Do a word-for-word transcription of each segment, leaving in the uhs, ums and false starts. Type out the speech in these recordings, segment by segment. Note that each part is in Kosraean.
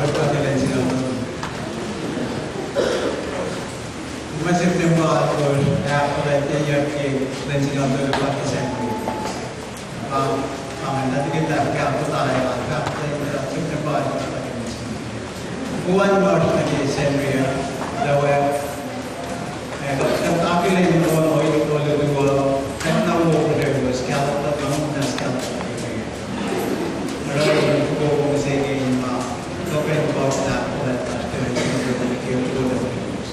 Kuht kuh in lwen singucul tolu. Ma sip ne pa ahkfuhlwactyeyuck ke lwen singucul tolu pa ke Sacnri. Pa, pa ingacn, na tikin lah kahto ta, ah, kahto ta, sip ne pa ahkfuhlwactyeyuck. Kuh in oasr nuh ke Sacnri uh, lah, eh, kuht, kuht akihlen on oi, olutu uh, kuht na wo kuht ac wo skala, kuht na wo na skala. Oruh in fokoko mihsenge in ma, kuht kuh in kuh in ahkfuhlwact lasr ke, ke, ke,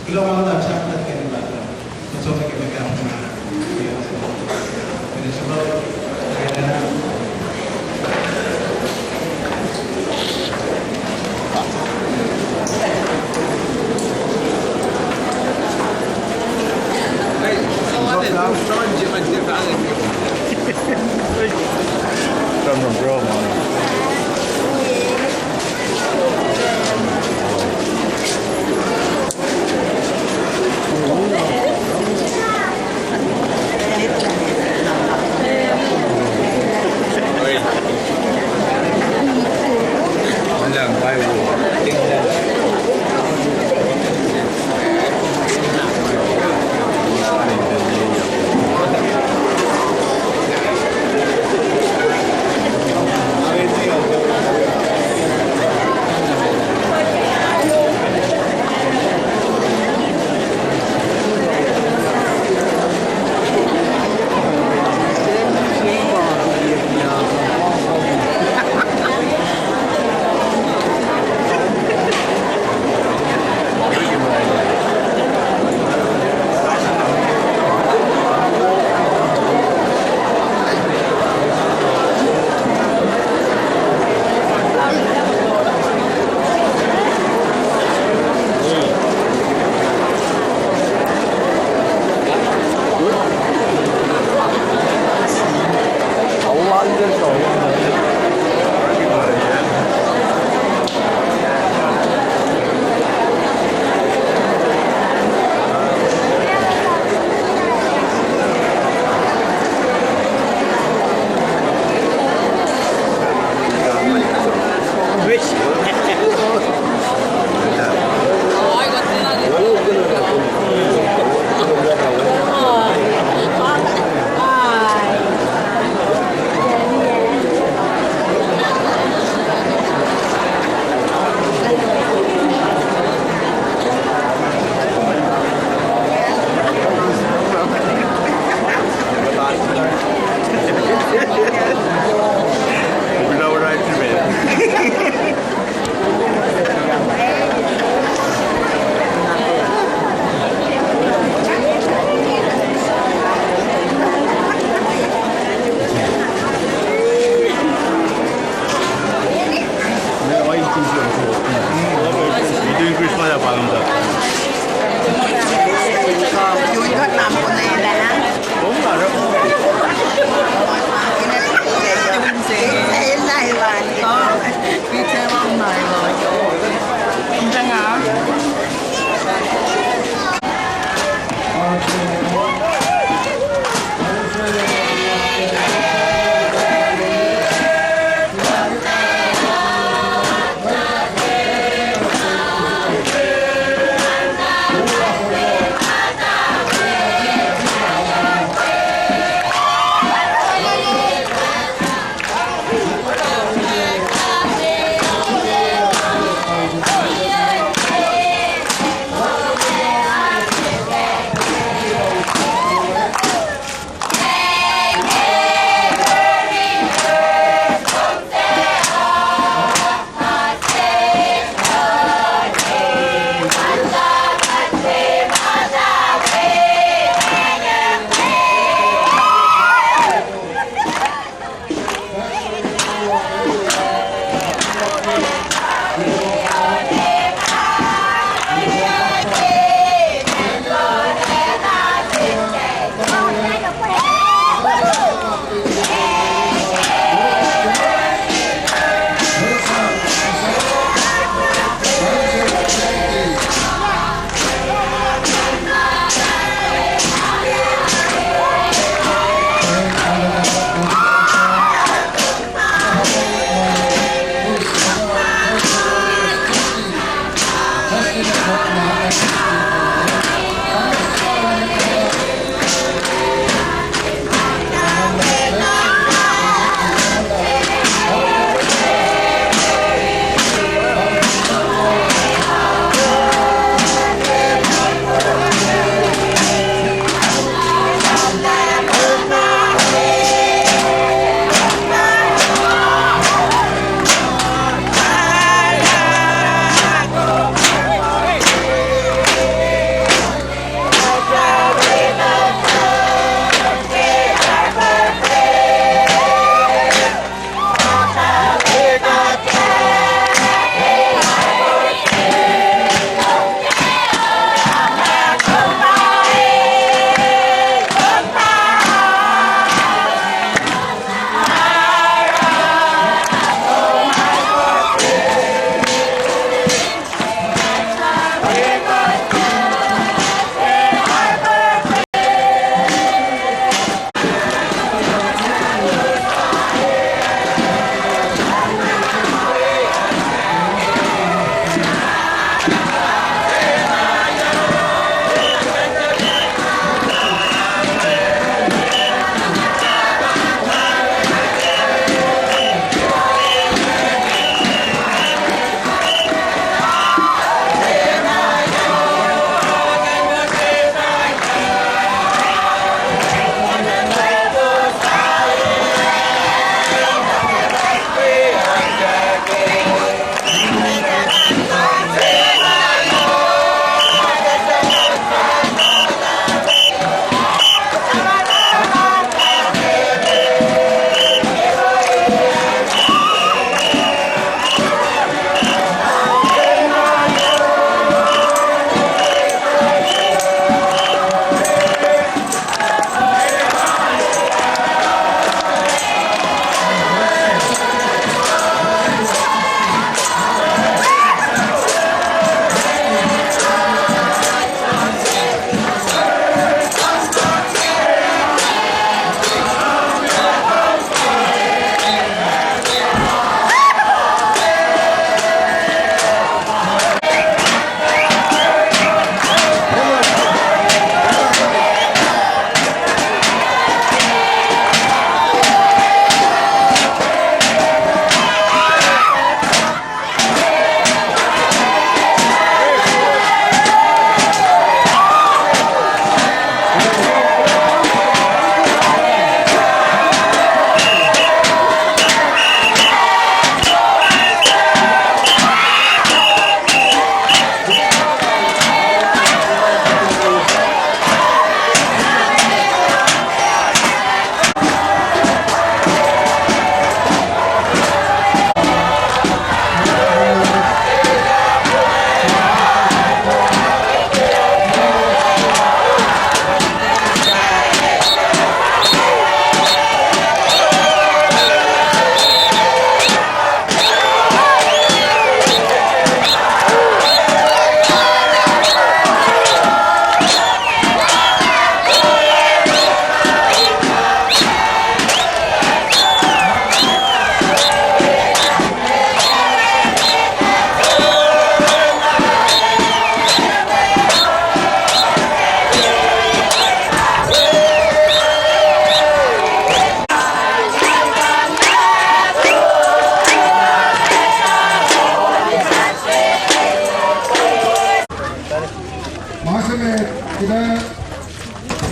kuloh ma luhlahp sahflah ke, From the bro, man.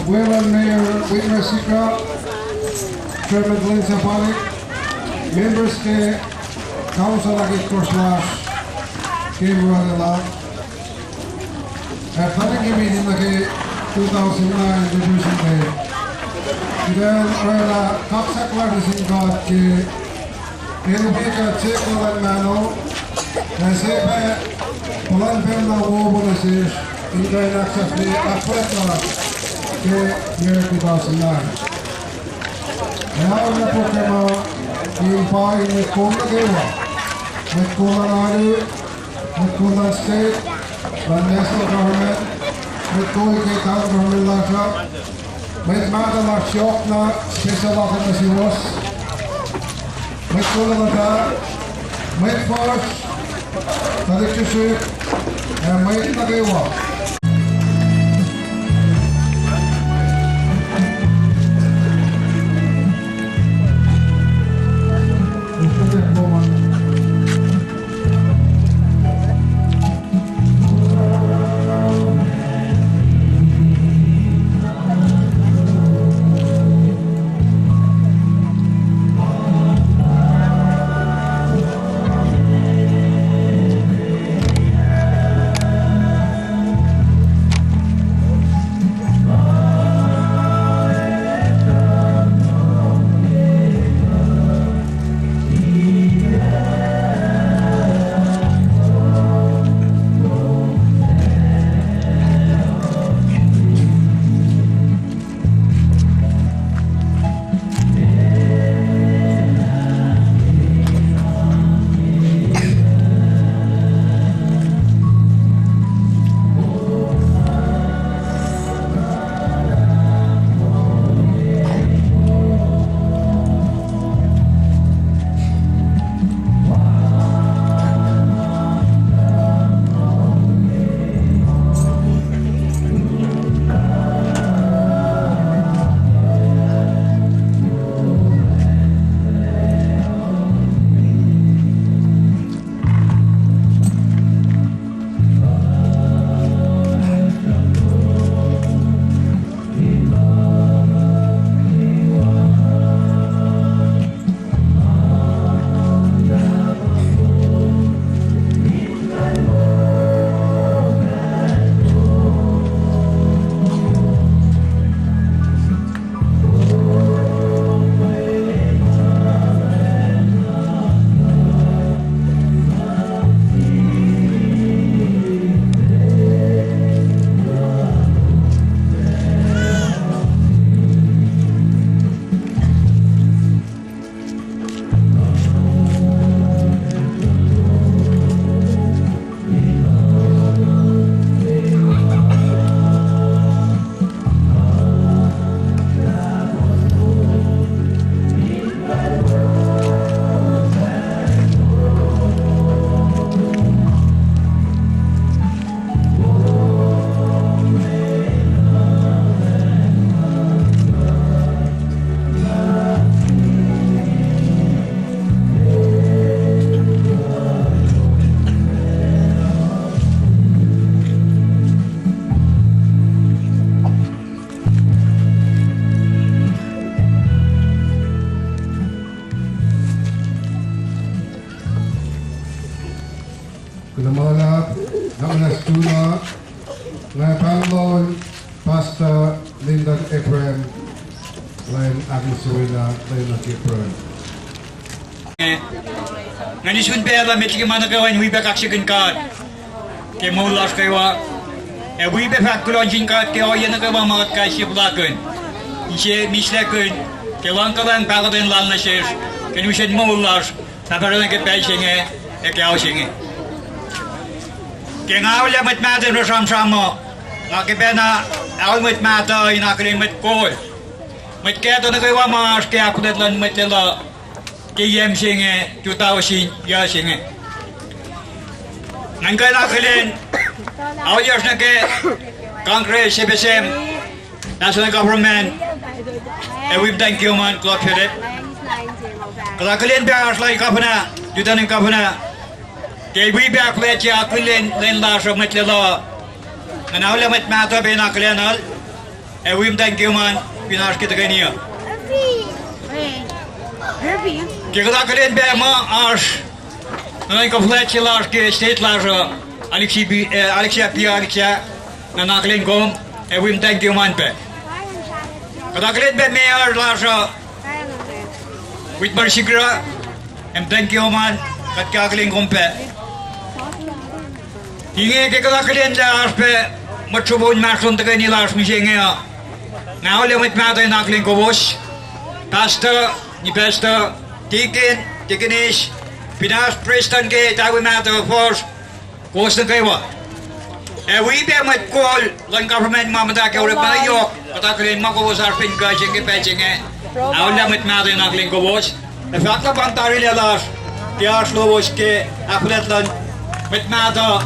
Weluhl Mayor Whitmer Sikra, Chairman Glenn Sapanik, members ke council ahkosr lasr ke Mrwaclacl ah, ac planning committee nuh ke two thousand nine Liberation Day. Kuht oraclah kaksak lasr nuh sin God ke El fihliyac kuht sekuh luhn mahno, ac se pac puhlan pacl na wowo nuh sesr in kuh in ahksahfye ahkfuhlwact lasr ke yac two thousand nine. Ac oacna program uh in pa in mwet kol nuh kwewa, mwet kol luhn alu, mwet kol luhn state, luhn national government, mwet kol ke town government lasr uh, mwet mahtuh lasr yohkna, special akihlen nuh suwos, mwet kol luhn alu, mwet fuhsr, tuhlihk srihsrihk, ac mwet nuh kwewa. Kuloh ma luhlahp, na muhnahs tuna, nga pahng lal Pastor Lyndon Abraham, lwen ahkinsewowoye lwen nuh ke pruhe. Nga nisun pacl uh met liki ma nuh kwewa in wi pac kaksakihn God ke moul lasr kwewa, ac wi pac fahk kuloh nuh sin God ke ohiyac nuh kwewa ma kuht kais sie puhlakihn, inse mislackihn, ke luhngkuhlwacng pahkotwen lal nuh sesr, ke lusen moul lasr, na pacl nuh ke pacl se inge, ac ke ao se inge. Ke nga aolah mwet mahtuh in sramsram uh, nga ke pacna aol mwet mahtuh in akihlen mwet kol, mwet kahto nuh kwewa ma oasr ke ahkfuhlwact luhn mwet lwelah ke yac se inge, two thousand yac se inge. Ngan kuh in akihlen aolyacr nuh ke Congress, FSM, National Government, ac wi muhtwacn kiyom an, Claude Philip. Kuht akihlen pac oasr lal governor, lieutenant governor, ke wi pac ahkfuhlwactye akihlen lwen lasr uh mwet lwelah. Ngan aolah mwet mahtuh pac in akihlenuhl. Ac wi muhtwacn ke oman fin oasr ke tuhkweni uh. Ke kuht akihlen pac muh oasr nuhnuhnkuh fuhlwact se lasr ke state lasr uh, Alexia P-, eh, Alexia P-, Alexia, nga akihlen kom, ac wi muhtwacn ke oman pac. Kuht akihlen pac mayor lasr uh, Whitmer Sigrah, ac muhtwacn ke oman, kuht ke akihlen kom pac. Inge ke kuht akihlen lah oasr pac mwet sruhpuh inmahsrlon tuhkweni lasr mihsenge uh, nga arlac mwet mahtuh in akihlen kowos, pastor, ni pastor, deacon, deaconess, pinas, prestuhn ke tawi mahtuh, fuhsr, kowos nuh kwewa. Ac wi pac mwet kol luhn government ma muhta ke orekma yohk, kuht akihlen ma kowos oasr fin kuh se inge pacl se inge. Arlac mwet mahtuh in akihlen kowos. Ac fahk na pa tarilac lasr ke oasr lowos ke ahkfuhlwact luhn mwet mahtuh,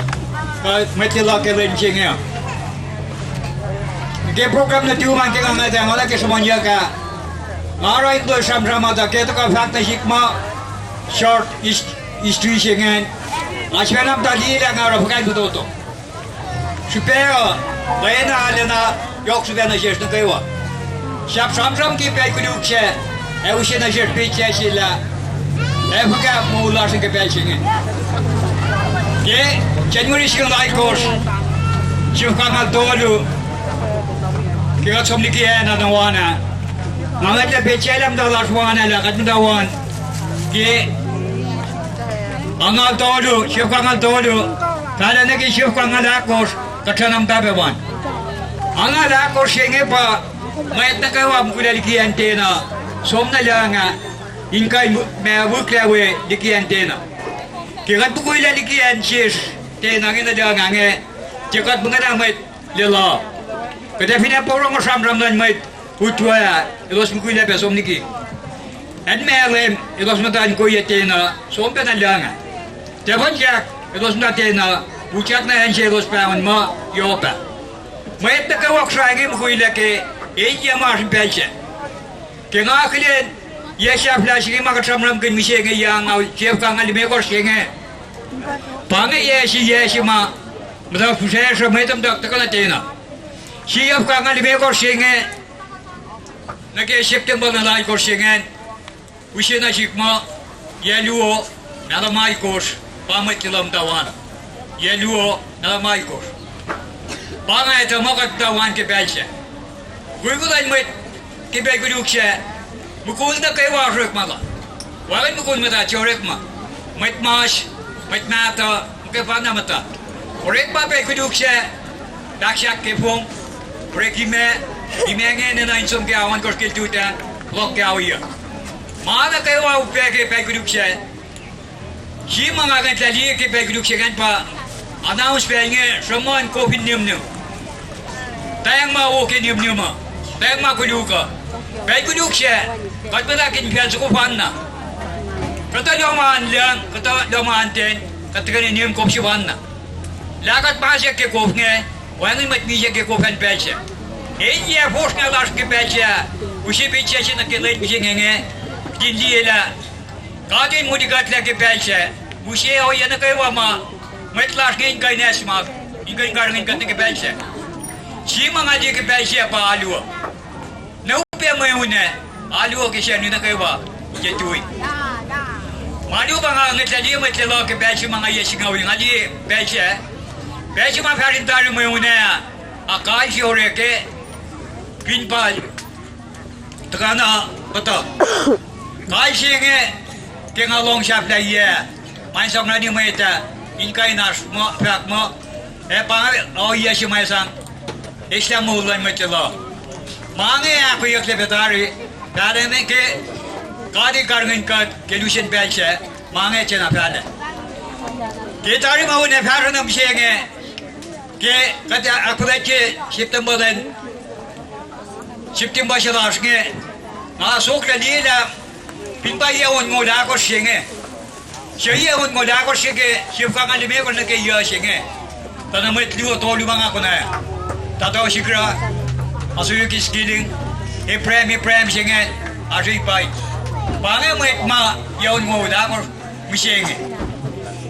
kuh mwet lwelah ke lwen se inge. Ke program nuhtum an ke nga ngwetang ola ke sruhmuhnyuck ah, nga oruh in tuh sramsram ah tuh ke tuhkuh fahk nuh sihk ma short his-, history se ingacn. Nga sifacna muhta liye lah nga oruh fuhkah in fototo. Srihpac uh, lwen ah, lwen ah, yohk srihpac nuh sesr nuh kwewa. Sahp sramsram ke pacl koluk sac, ac use nuh sesr petsac se lah ac fuhkah moul lasr nuh ke pacl se inge. Ke January singucul alkosr, sifacna tolu, ke kuht som liki acn ah nuh won ah, nga ngwetlah petsac lah muhta lasr won ah lah kuht muhta won. Ke angngaul tolu, sifacna tolu, fahlah nuh ke sifacna ahkosr, kuht sifacna muhta pac won. Angngaul ahkosr se inge pa mwet nuh kwewa mukwilac liki acn Tena, som nuh lucng ah, in kuh in ma wihklac we liki acn Tena. Ke kuht mukwilac liki acn sesr Tena inge nuh lucng ah inge, tiac kuht muhkwena mwet lwelah. Kuht ac finne porongo sramsram luhn mwet Utwe ah, elos mukwilac pac som liki. Acn Malem, elos muhta in koiyac Tena, som pac nuh lucng ah. Tafunsak, elos muhta Tena, utyak na acn se elos pahngon muh Yohpa. Mwet nuh kwewa Kosrae inge mukwilac ke el yac ma oasr in pacl sac. Ke nga akihlen yac sahflah se inge ma kuht sramsramkihn mihsenge, yac angngaul, sifacna limekohsr se inge, pa inge yac se, yac se ma muhta fihsracsr uh mwet uh muhta tuhkuh nuh Tena. Sifacna limekohsr se inge nuh ke Septempuh na alkohsr se ingacn, use nuh sihk muh yac luo, mahlwem alkohsr, pa mwet lwelah muhta won. Yac luo, mahlwem alkohsr. Pa nga etuh muh kuht muhta won ke pacl sac. Kuku luhn mwet ke pacl koluk sac, mukul nuh kwewa orekma la. Wacngihn mukul muhta tiac orekma. Mwet mas, mwet mahtuh, muhkwena muhta. Orekma pacl koluk sac, pahksak ke fong, orek imac, imac inge enenuh in som ke ao ohnkohsr ke lututacng, fohlohk ke ao yuc. Ma nuh kwewa upac ke pacl koluk sac. Sie ma nga ngwetlah liye ke pacl koluk se ingacn pa announce pac inge, sruhmuhn kof in nimnim. Pahng ma wo ke nimnim uh, pahng ma koluk uh. Pacl koluk sac, kuht muhta ke infacl soko fanna. Kuhtuh lohm an lucng, kuhtuh lohm an ten, kuht tuhkweni nim kof sefanna. Lah kuht masack ke kof inge, wacngihn mwet misac ke kof an pacl sac. El yac fosrngah lasr ke pacl sac, use petsac se nuh ke lwen mihsenge inge, kihtin liye lah God El molikuhtlac ke pacl sac, use ohiyac nuh kwewa ma mwet lasr inge in kuh in acsmak, in kuh in karihngihn kuht nuh ke pacl sac. Sie ma nga liye ke pacl sac pa alu uh. Na upac mweun ah, alu uh ke Sacnri nuh kwewa, ke tui. Ma alu pa nga ngwetlah liye mwet lwelah ke pacl se ma nga yac singucul, nga liye pacl sac. Pacl se ma fahsr in tari mweun ah, a kal se orek ah, fin pal tuhkuhna kuhtuh. Kal se inge, ke nga lohng sahflahiyac, ma in sang rani mwet ah, in kuh in oasr muh, fahk muh, ac pa ohiyac se ma sang eslah moul luhn mwet lwelah. Ma inge ahkoeyucklac pac tari, pahlah nuh ke God El karihngihn kuht ke lusen pacl sac, ma inge tiacna fahlah. Ke tari ma un ac fahsruh nuh mihsenge, ke kuht ahkfuhlwactye Septempuh lwen, Septempuh se lasr inge, nga soklah liye lah fin pa yac onngoul ahkosr se inge, sie yac onngoul ahkosr se ke sifacna limekohsr nuh ke yac se inge, tuh na mwet luo tolu ma nga konwacack, Tatoh Sigrah, Asoyuki Skilling, Abraham, Abraham se inge, Asri Pai. Pa inge mwet ma yac onngoul ahkosr mihsenge.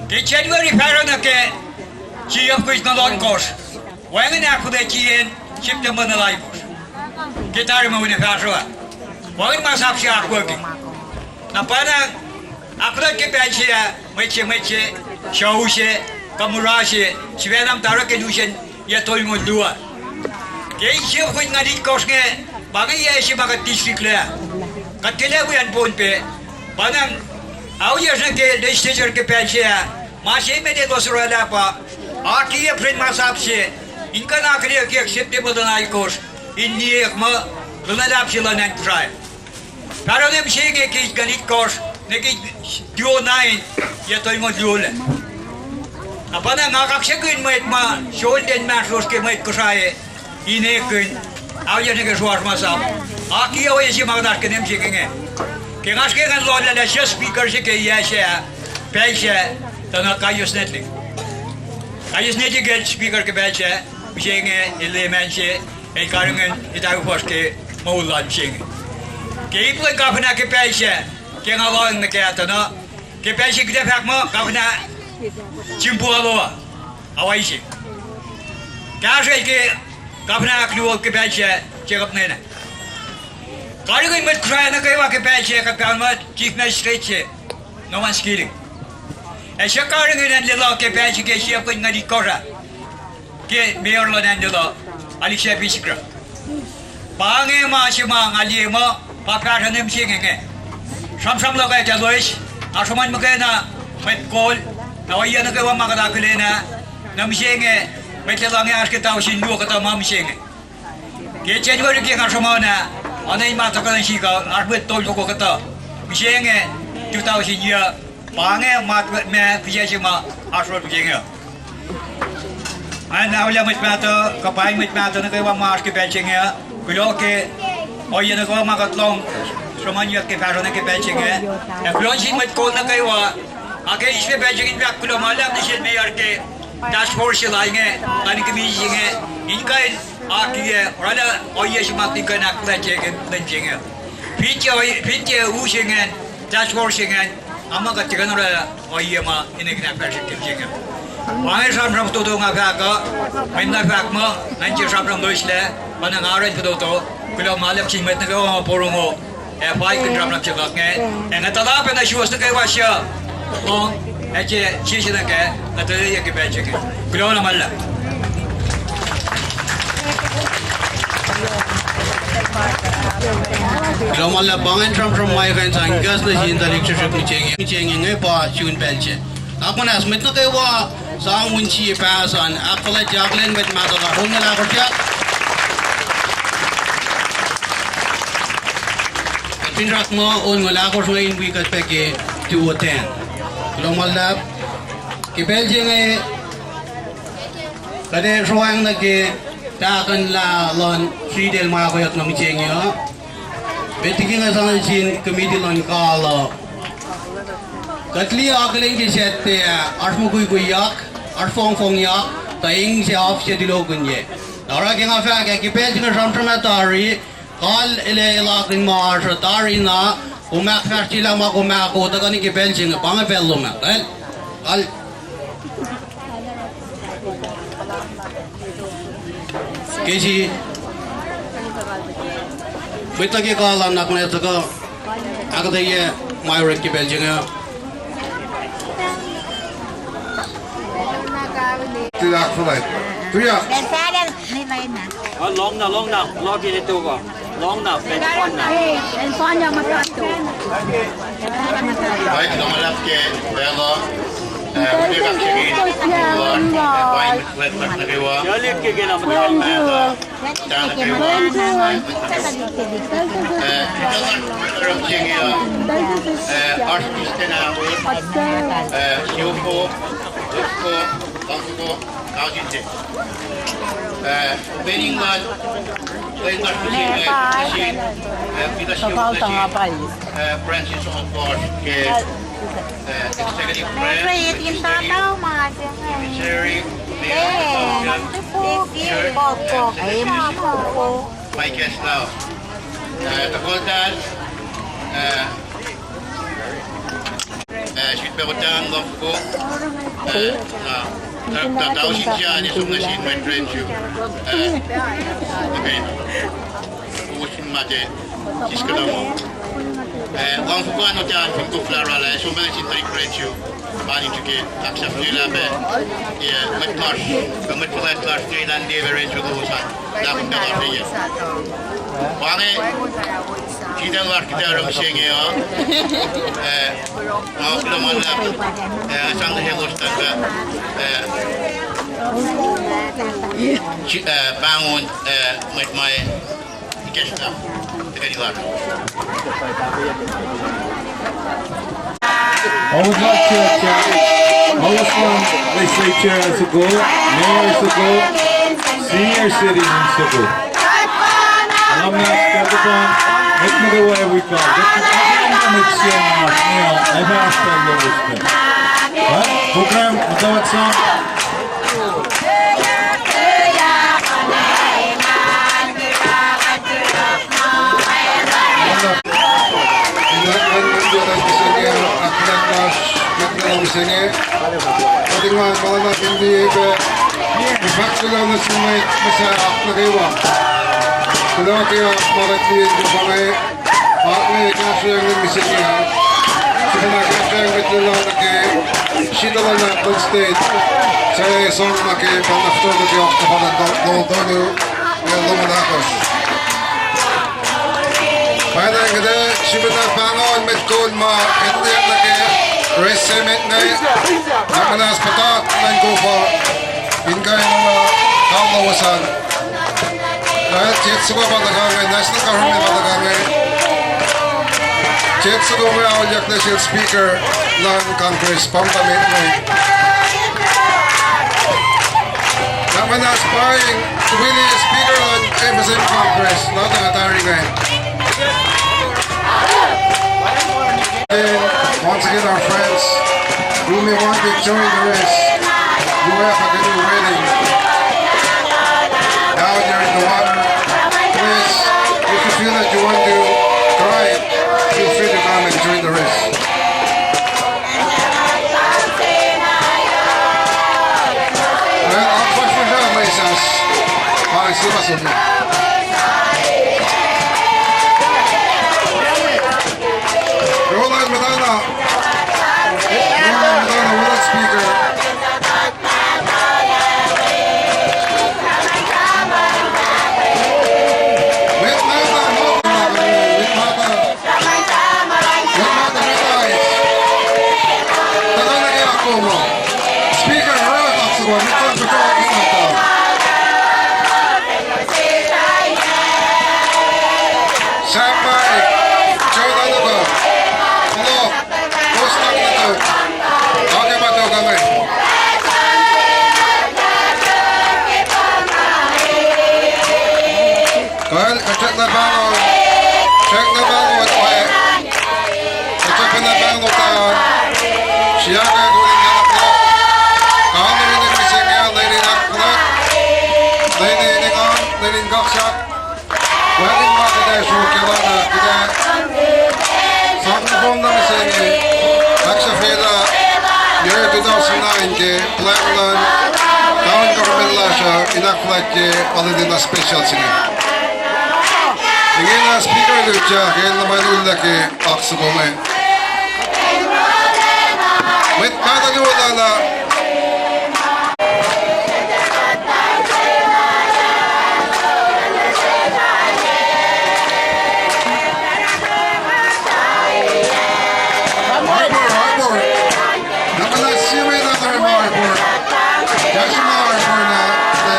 Ke January fahsruh nuh ke siofok na ohnkohsr, wacngihn ahkfuhlwactyeyacn Septempuh na alkohsr. ke tari mwe unac fahsruh ah. Wacngihn masap se oasr woki. Na pacna, ahkfuhlwact ke pacl se ah, mwet se, mwet se, sucu se, kuh mura se, sifacna muhta oruh ke lusen yac tolngoul luo. Ke insiyom kuht nga itkohsr inge, pa inge yac se ma kuht district lac. Kuht tilac wi acn Pohnpei, pacna, ohiyacsr nuh ke legislature ke pacl se ah, ma se met elos orwaclah pa, akiyac prin masap se, in kuh in akihlekyuck Septempuh luhn alkosr, in liyeyuck muh, luhn luhlahp se luhn acn Kosrae. Fahsruh na mihsenge ke nga itkohsr, nuh ke two oh nine, yac tolngoul luo lac. Na pacna nga kaksakihn mwet ma solten inmahsrlosr ke mwet Kosrae, in ekihn, ohiyac nuh ke sruasr masap. Akiyac ohiyac se ma kuht oasr ke na mihsenge inge. Ke nga srihke ngan lohlah lah suc speaker se ke yac sac, pacl sac, tuh na Kaius Netlik. Kaius Netlik el speaker ke pacl sac, mihsenge el leman se, el karihngihn etahu fuhsr ke moul lal mihsenge. Ke ip luhn governor ke pacl sac, ke nga lohacng nuh ke ah tuh na, ke pacl se kuht ac fahk muh governor Jim Puhalo ah, Hawaii se. Kahsrwel ke governor ahkluo ke pacl sac, Jacob Nene. Karihngihn mwet Kosrae nuh kwewa ke pacl sac, kuht pahngon chief magistrate se, Norman Skilling. Ac suc karihngihn acn Lelu ke pacl se ke siyuck kuht nga itkohsr ah, ke mayor luhn acn Lelu, Alexia Pisikra. Pa inge ma se ma nga liye muh pa fahsruh na mihsenge inge. Sramsram luhk ah tuh loes, nga sruhmuhn muhkwena mwet kol, na ohiyac nuh kwewa ma kuht akihlen ah, na mihsenge, mwet Lelu inge oasr ke tausin luo kuhtuh ma mihsenge. Ke January ke nga sruhmuhn ah, oacna in ma tuhkuh nuh sihk uh, oasr mwet tolfoko kuhtuh. Mihsenge, two thousand yac, pa inge ma, ma pihsac se ma oasr rot mihsenge uh. Ngan aolah mwet mahtuh, kuh paing mwet mahtuh nuh kwewa ma oasr ke pacl se inge uh, kuloh ke ohiyac nuh kwewa ma kuht lohng sruhmuhnyuck ke fahsruh nuh ke pacl se inge. Ac kuloh nuh sin mwet kol nuh kwewa, ac ke isme pacl se inge in fahk kuloh ma luhlahp nuh sel mayor ke task force se lal inge, planning committee se inge, in kuh in akiyac, orwaclah ohiyac se ma kuht in kuh in ahkfuhlwactye ke lwen se inge. Fin tiac, fin tiac u se ingacn, task force se ingacn, a ma kuht tiac kuh in orwaclah ohiyac ma in ekihn ahkfahsrye ke mihsenge. Pa inge sramsram fototo nga fahk uh, mweyen nga fahk muh ngan tiac sramsram loeslac, pa na nga orwaclah fototo, kuloh ma luhlahp sin mwet nuh kwewa ma porongo, ac faikihn sramsram se luhk inge, ac nga tuhlac pac nuh suwos nuh kwewa suc lohng, ac tiac sese nuh kac, nga tuhlac ke pacl se inge. Kuloh na ma luhlahp. Kuloh ma luhlahp. Pa ingacn sramsram ma kuh in sang kahs nuh sin tuhlihk srihsrihk mihsenge, mihsenge inge pa sun pacl se. Nga kuh in ask mwet nuh kwewa sang un sie pahs an ahkfuhlwactye akihlen mwet mahtuh lasr, onngoul ahkosr ah. Kuht fin srack muh onngoul ahkosr inge in wi kuht pac ke two oh ten. Kuloh ma luhlahp. Ke pacl se inge kuht ac sroacng nuh ke tahkuhnlah luhn sritacl ma ahkoeyuck nuh mihsenge uh. Met liki nga sang nuh sin committee luhn kal uh, kuht liye akihlen ke Saturday ah, oasr mukwikwiyak, oasr fongfongyak, tuh eng se af se tulokihnyac. Na oruh ke nga fahk ah ke pacl se inge sramsram ah tari, kal el ac lakihn ma oasr uh tari na, kom ahkfahsryelah ma kom ahkoo tuhkuh nuh ke pacl se inge, pa inge pacl lom ah. Kal, kal. Ke sie mwet nuh ke kal an, nga kuh in tuhkuh ahkuhtweyac ma orek ke pacl se inge. Tuyak, tuyak. Lohng na, lohng na, lohng ke ne toka. Lohng na, pen pan na. Lohng na ke pacl uh, eh, unepak se ke, eh, paing mwet nuh kwewa. Yalik ke kena mwet nuh kwewa. Francis Okosh ke, eh, Executive Branch, Secretary, Secretary, Mayor, Church, Executive Branch, Mike Eslau. Eh, tuhkuh lal, eh, eh, sweet pepper down, love ko. Eh, na, na, na, tausin sia ne som nuh sin mwet Renshaw. Eh, amen. Ate, sis kuhtuh. Eh, luhngse kuh in utan fin koflah oraclah, som pacl sin tuhlihk Rachel, ma in srihke, ahksahfyelah pac. Yac, mwet lasr, kuh mwet fuhlwact lasr, Jane and David Rachel Lewis an. Lah kom pacl lasr yac. Pa inge, sritacl lasr kuht oruh mihsenge uh. Eh, nga kuloh ma luhlahp, eh, sang nuh selos tuh, eh, si-, eh, pahngon, eh, mwet ma Almost one legislature as a go, mayor as a go, senior citizens as a go. Alumni as a go, mwet nuh kwewa wi kal. Mwet nuh kwewa wi kal. Program, Kuloh ke ma kuht liye in kuh pa inge, pa inge kahsruh in mihsenge ah. Sifacna kahsruh in mwet lwelah nuh ke sritacl luhn State, suc sang ma ke pacl nahtuhl nuh ke October lwen tolu, eh, longoul ahkosr. Pwacnwacng kuht ac sifacna pahngon mwet kol ma enenweyuck nuh ke res se met inge, na muhnahs puhtat nuh in kof uh, in kuh in oruh kawuck lowos an. Jet soko pa tuhkuh inge, national government pa tuhkuh inge. Jet soko inge auliyak nuh sel Speaker luhn Congress, Pampa Metme. Na muhnahs pa in sifil Speaker luhn F S M Congress, na tuh tari inge. And once again, our friends who may want to join the race, you have a canoe waiting down there in the water. Please, if you feel that you want to try, feel free to come and join the race. Well, I'll push you down, Moses. Fine, see you soon. Roland Madonna. Roland Madonna, World Speaker. Mwet mahtuh, mwet mahtuh, mwet mahtuh. Mwet mahtuh, mwet mahtuh. Tuhkuh nuh ke akwuck. Speaker, oruh oak soko, mwet mahtuh, mwet mahtuh. Sam Mike, Joe Nanuka, Polo, Kostak Nato, Kake Pato Kame. Kal, kacek na pahlo, kacek na pahlo, kacek na pahlo taon, siaka kunin na pahlo, kal na minik misenge, lelin akla, lelin ingan, lelin kaksak. Wacngihn ma kuht ac sruokyac lana, kuht ac sang nohfohn na mihsenge, ahksahfyelah, year two thousand nine ke plwacn luhn town government lasr uh in ahkfuhlwactye holiday na special se inge. Ingena Speaker el utyak, el na ma lullah ke oak soko inge. Mwet mahtuh luo lana. Harbor, Harbor. Na muhnahs sie mwet na Harbor. Kahsruh ma Harbor na, na.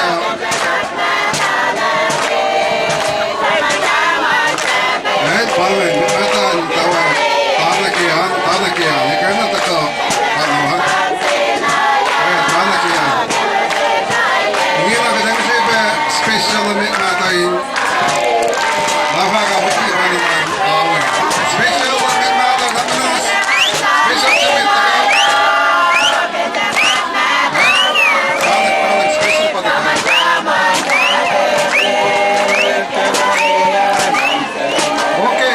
Mwet pahluh, mwet mahtuh, tana ke an, tana ke an, ekuh na tuhkuh, pahluh an. Mwet tana ke an. Ingena kuht ac ngihsre pac special mwet mahtuh in. Lafaka wiki mani man, awe. Special mwet mahtuh, na muhnahs. Special se mwet tuhkuh. Okay,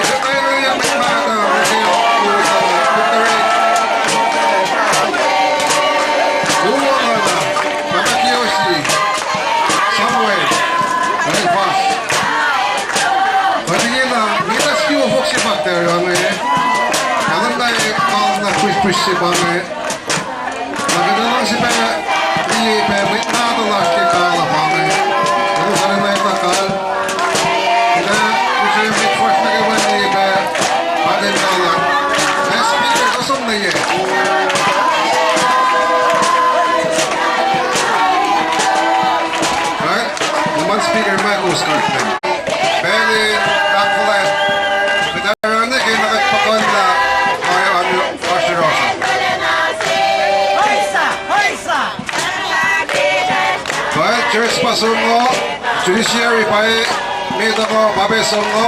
Tarange. Kahlwem na kalmac pihsrpihsr se pa inge. Na kuht enenuh sifilpac liye pac mwet mahtuh lasr ke kal uh pa inge. Elos arulacna etuh kal. Kuht ac use mwet fuhsr nuh kwewa liye pac paten kal uh. Ac speaker, kuh som nuh ye. Right? Luhman speaker, Michael Scartman. Pacl in ahkfuhlwact. Kuht arulacna ke na kuht puhkuhnlah, ma oasr yohrohsr uh. Pacl church pa som ngo, judiciary pa e, met uh ngo, pa pac som ngo.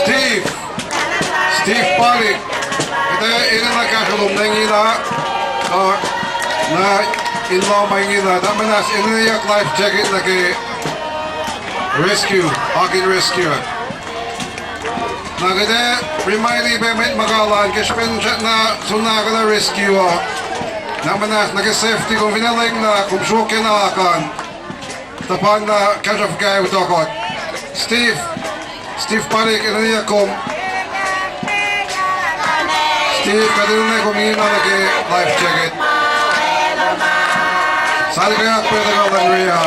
Steve. Steve Palik. Kuht enenuh kahsruh lom nuh ingena, uh, nuh in lohm ingena. Tuh muhnahs enenweyuck life jacket nuh ke rescue, Ogden Rescue. Na kuht ac remind-i pac mwet mukalan ke srihpen srackna soenna ahkolah rescue uh. Na muhnahs nuh ke safety, kom fin lengla, kom sruokyac na akan. Tuhpan na kahsruh fuhkah utuckuh. Steve, Steve Palik, enenweyuck kom. Steve, kuht enenuh kom ingena nuh ke life jacket. Sal ke ahkpwacye tuhkuh luhn ria.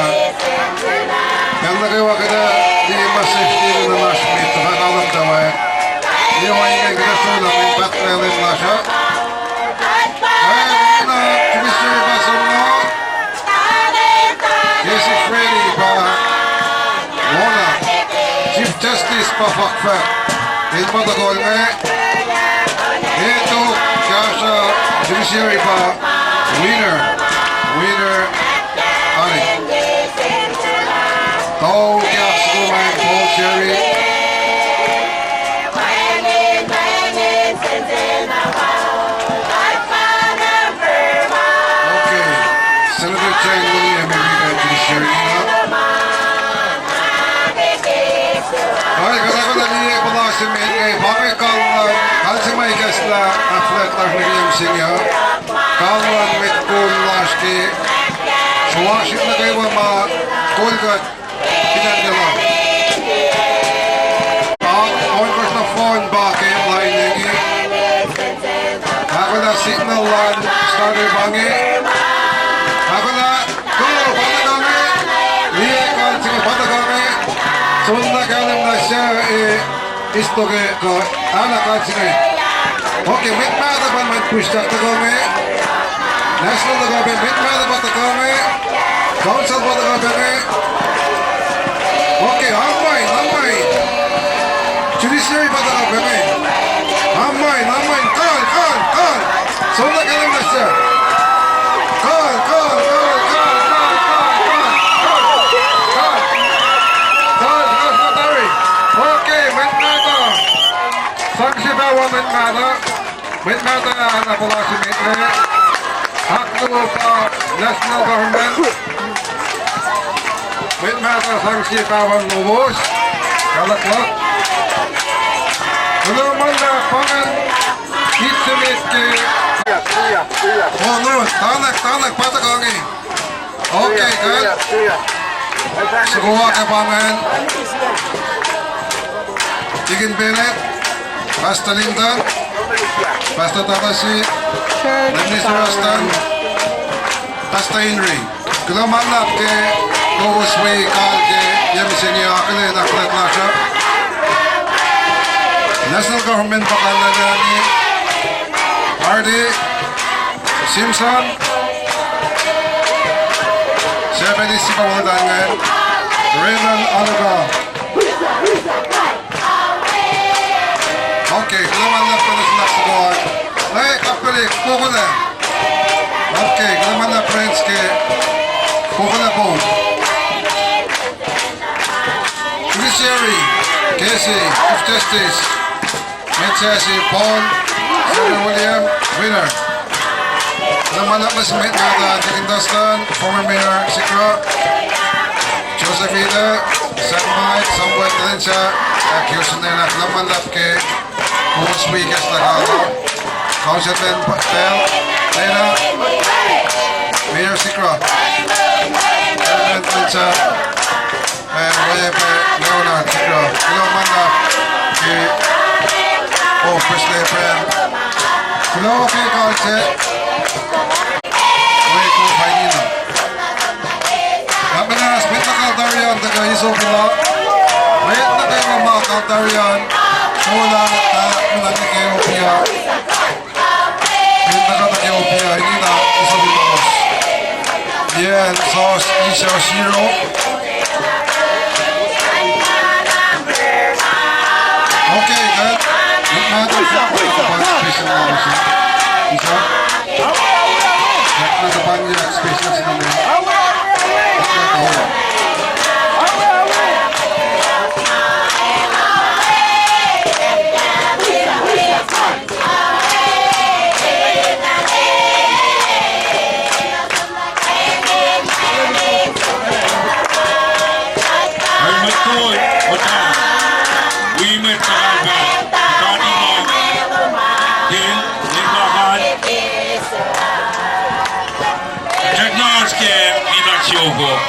Pacl nuh kwewa kuht ac liye ma safety enenuh in oasr met, tuhfah kahlwem tuh wacngihn. Liye wacngihn kuht ac srulah in pahtlac lwen lasr uh. Pacl na judiciary pa som ngo. Jesse Freddy pa wona. Chief Justice pa fahkfahk. El pa tuhkuh inge. Eto kahsruh judiciary pa Winner. Winner Alik. Tau ke oak soko ma Paul Cherry. Okay. Senator Chang William, America Judiciary. Ai, kuht ac kuh in liye puhla se met inge, pa inge kal luhn, kal se ma ikacslah ahkfuhlwact lasr nuh ke yac mihsenge uh. Kal luhn mwet kol lasr ke sruwasr nuh kwewa ma kol kuht. Kinan kela. Ohnkohsr nohfohn pa ke lain inge. Ahkolah signal luhn starter pa inge. Ahkolah, go, pa tuhkuh inge. Liye kal se inge pa tuhkuh inge. Soenna kahlwem na suc, eh, istoke kuh, ahkolah kal se inge. Okay, mwet mahtuh pa in pihsrihk tuhkuh inge. National tuhkuh pac, mwet mahtuh pa tuhkuh inge. Council pa tuhkuh pac inge. Okay, amwain, amwain. Judiciary pa tuhkuh pac inge. Amwain, amwain, kal, kal, kal. Soenna kahlwem na suc. Kal, kal, kal, kal. Okay, mwet mahtuh. Sang se pac wo mwet mahtuh. Mwet mahtuh ah na puhla se met inge. Ahkluo pa national government. Mwet mahtuh sang sie pawan lowos. Kalak luhk. Kuloh ma luhlahp pa ingacn. Ip se met ke. Oh, no, tanak, tanak, pa tuhkuh inge. Okay, good. Soko ke pa ingacn. Deacon Bennett, Pastor Linton, Pastor Tatasi, Minister Rustan, Pastor Henry. Kuloh ma luhlahp ke kowos wi kal ke yac mihsenge akihlen ahkfuhlwact lasr uh. National government pa kal lal ah, Artie Simpson, Seventy Sipa Waltangel, Renan Aluka. Okay, kuloh ma luhlahp pa nuh sin aksokoa. Hey, kapkali, kukula. Okay, kuloh ma luhlahp friends ke kukula po. Judiciary, Casey, Chief Justice, Metsasi, Paul, Senator William, Winner. Kuloh ma luhlahp nuh sin mwet mahtuh, Deacon Dustin, former Mayor Sikra, Joseph Ida, Sam Mike, Samuel Telensa, ac kiosun nena, kuloh ma luhlahp ke kowos wi ke stakala. Councilman Pal, Lena, Mayor Sikra, Chairman Telensa, ac oacyacpac Leonard Sikra. Kuloh ma luhlahp ke, oh, President Abraham. Kuloh ke kal se. Wi kuh painina. Kuht muhnahs mwet nuh kal tari an tuhkuh Isopi la. Mwet nuh kwewa ma kal tari an. Sola, ah, muhnahs nuh ke Opi ah. Mwet nuh kal nuh ke Opi ah, inina Isopi lalos. Yen sos, isa siro. Okay, then. Mwet nuh kal, special lalos. Isa. Mwet kol, otan. Wi mwet nuh kal pal. Tani ma. Din, din kakan. Technology ke inak siofok.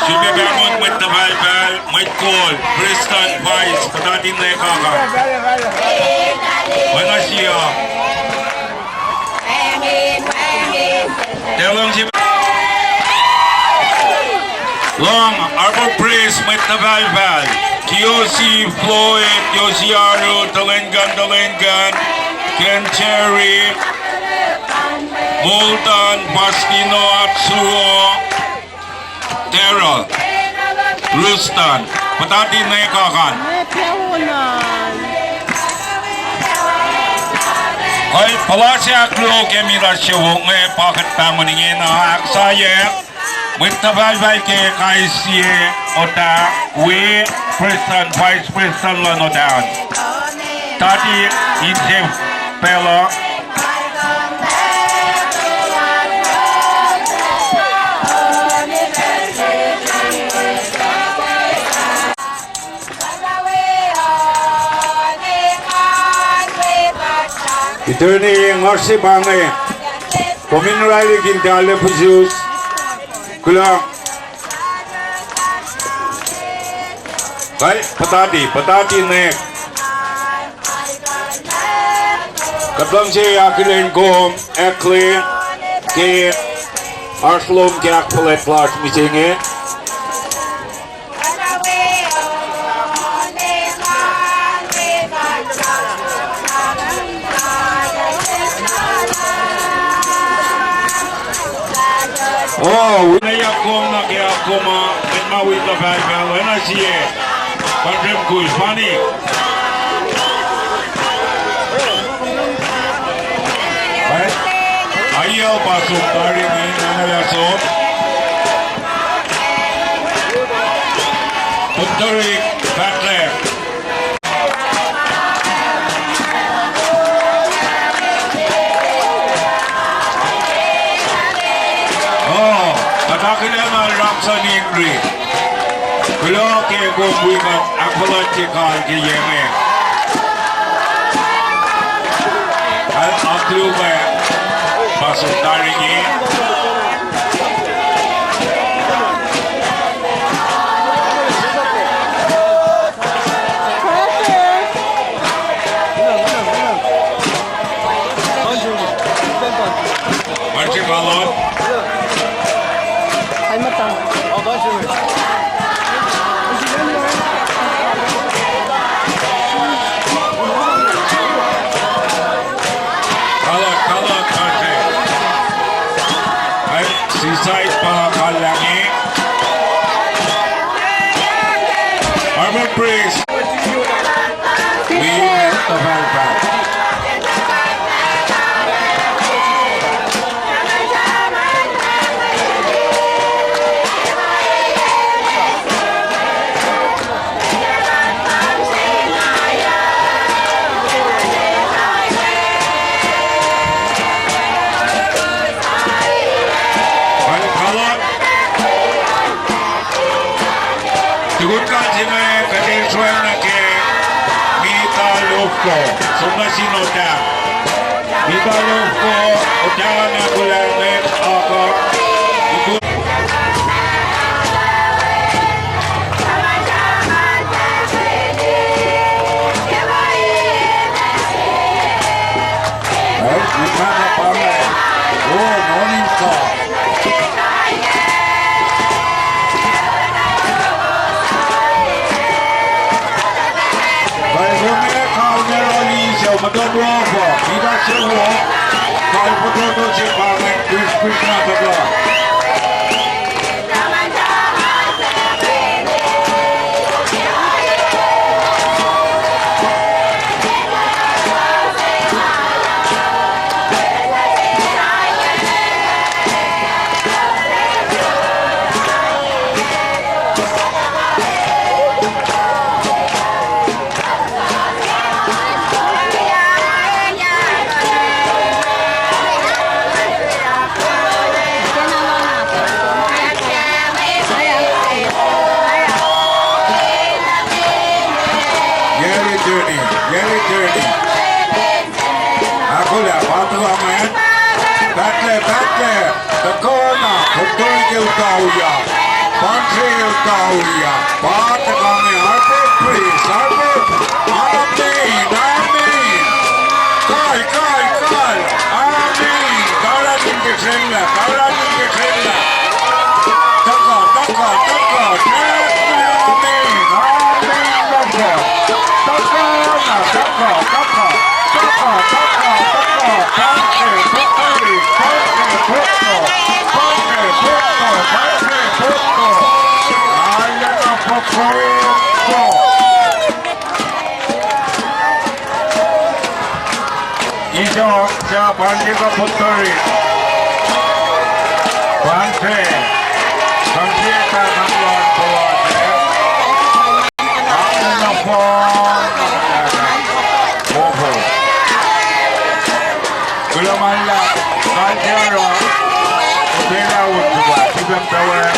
Sifilpac pahngon mwet tuhfalfal, mwet kol, president, vice, puhtati nwe kaka. Oacna sie. Teluhng si. Lohng, Harbour Priest, mwet tuhfalfal, T O C, Floyd, Yosiaru, Telengan, Telengan, Ken Cherry, Moldan, Faustino, Atsuo, Daryl, Rustan, puhtati nwe kakan. Kal puhla se ahkluo ke mihnat siofok inge pa kuht pahngon ingena ahksahyac. Mwet tuhfalfal ke kais sie otan, wi president, vice president luhn otan. Tati inse pacl uh. Itucni nga se pa inge, kom in oraclah in tala pihsuc, kuloh. Kal, puhtati, puhtati nwe. Kuht luhngse akihlen kom eklac ke oasr lom ke ahkfuhlwact lasr mihsenge. Oh, wi na yak kom nuh ke akkom uh, met ma wi tuhfalfal, oacna sie. Patrem kus, pani. Right? Aiyacl pa som tari inge, nana lah som. Toptari, pahtlac. Oh, kuht akihlen Rakson Ingri. Kuloh ke kom wi kuht ahkfuhlwactye kal ke yac inge. Kal aklupac, pastor tari inge. Martin Kalon. Kalon, kalon, Martin. Ai, sisait pa kallangi. Harbour Priest. Wi mwet tuhfalfal. Kalon. Tukun kal se inge kuht in sruhmuhn nuh ke Mita Lofko, som nuh sin Ota. Mita Lofko, Ota na kulah met aka. Right, we can't have a man. Oh, morning call. Kalmeyac, kalmeyac, Alicia, muhtuhn Rohpa, Mita se wo, kalmeyac, fototo se pa inge, Chris, Chris na tuhkuh. Yari journey, yari journey. Ahkolah, patuh amen. Pahtlac, pahtlac. Tuhkuh na, Pukturik el tauyak. Pantlac el tauyak. Patuh kame, arpet, please, arpet. Amen, amen. Kal, kal, kal. Amen. Kal in ke srihpac, kal in ke srihpac. Tuhkuh, tuhkuh, tuhkuh. Amen, amen. Tuhkuh. Tuhkuh na, tuhkuh, tuhkuh. Tuhkuh, tuhkuh, tuhkuh. Pantlac, Pukturik, Pantlac, Pukturik, Pantlac, Pukturik, Pantlac, Pukturik. Amen, Pukturik. Isok, sa Pantlac kuh Pukturik. Pantlac. Pantlac, pantlac, pantlac. Kuloh ma luhlahp, kalmeyac, pacl uh wo tuh sifacna pacl uh.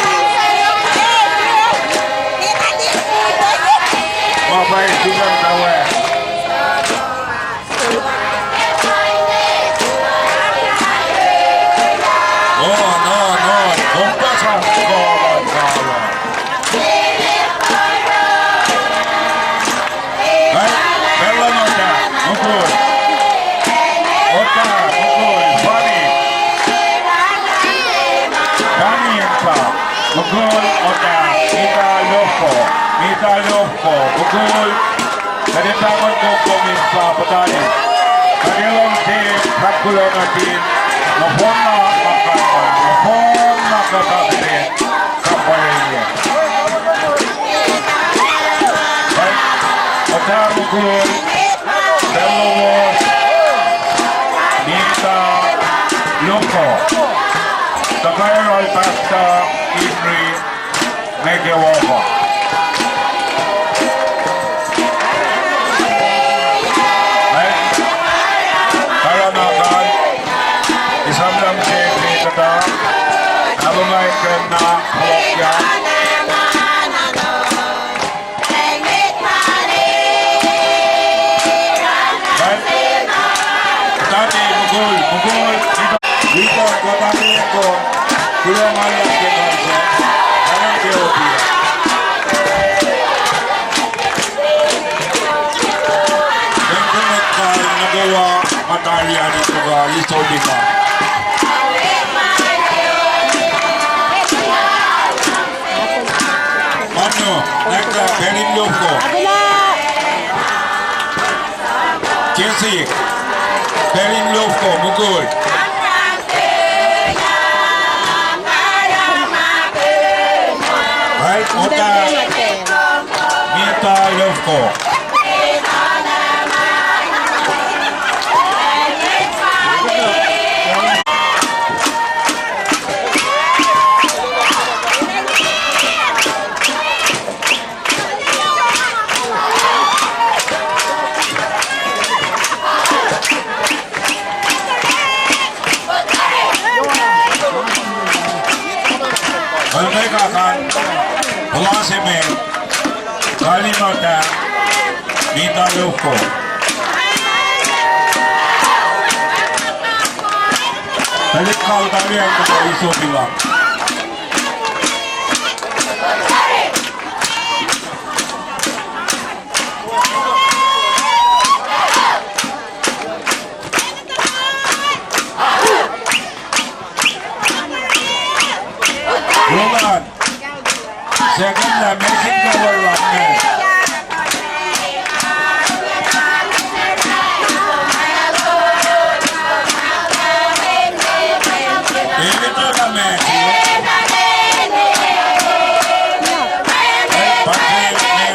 Ma pwacye sifacna pacl uh. Oh, no, no, kom pa sang kahlwem, kahlwem. Pacl, pacl luhn Ota, mukul. Ota, mukul, Fanny. Fanny Ensa, mukul, Ota, Mita Lofko, Mita Lofko, mukul. Kuht in pahngon koko Mita Patani. Kuht in lohng se, kuht kuloh nuh sin, nohfohn na ma kalmac, nohfohn na kuht akihlen. Kapwareya. Ota mukul, pacl lowos, Mita Lofko. Tuhkuh yohrohl Pastor Henry Mekewopa. Taran akal, esam luhngse se kuhtuh, na luhngse kuht na fohlohkyak. Tani mukul, mukul, ita, ita, kuhtuh mukul, kuloh ma luhlahp ke kansa, kanan ke opi. Kengkeng muhta nuh kwewa ma tari ani tuka, iso lima. Manu, nekta, Berin Lofko. Jesse, Berin Lofko, mukul. Right, Ota, Mita Lofko. Olmekakan, puhla se met, Kalin Otak, Mita Lofko. Tuhlihk kal tari an kuhtuh isopi la. Roland. Second lah Mesin Kawal lah. David lah Mesin. Eh, Patrick, eh.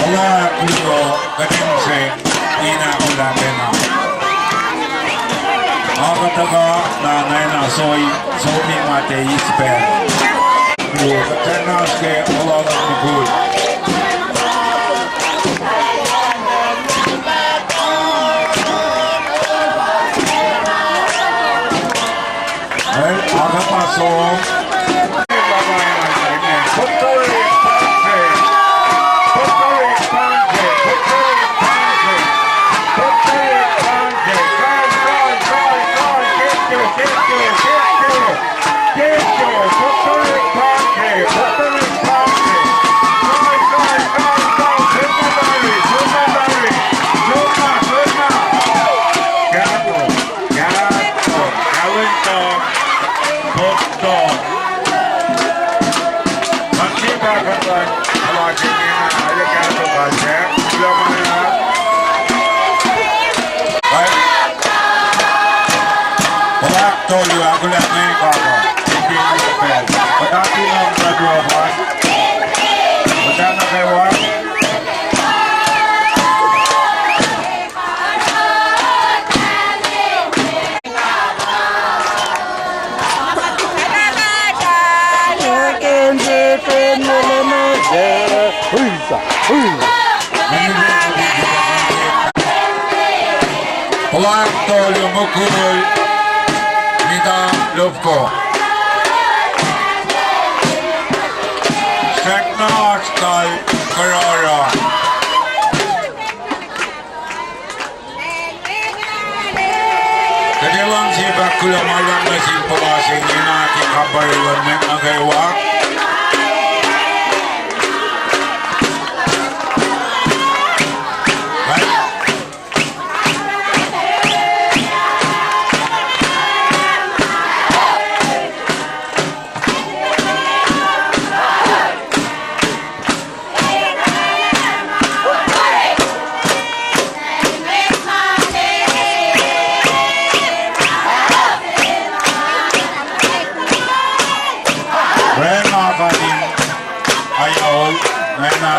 Ola kulo kutin se ina kulah pacna. Akuhtuhkuh na nacna soi, soni ma te ispan. Kulo kuhtwena oasr ke ola luhn mukul. Well, aga ma som. Kahto, kahto, kahlwem tom, top tom. Mati pa kata, ala kini na, ala kahto pa se, ila mana. Ai. Ola tolu, akula me kata. Ipin ipin. Kata tinam kata wa. Kata na kata wa. Puhlakihn tolu mukul, Mita Lofko. Srackna oasr kal Karara. Kuht luhngse pac kuloh ma luhlahp nuh sin puhla se inge na ke kampare luhn mwet nuh kwewa. Rema Kanin, Ayol, Rema.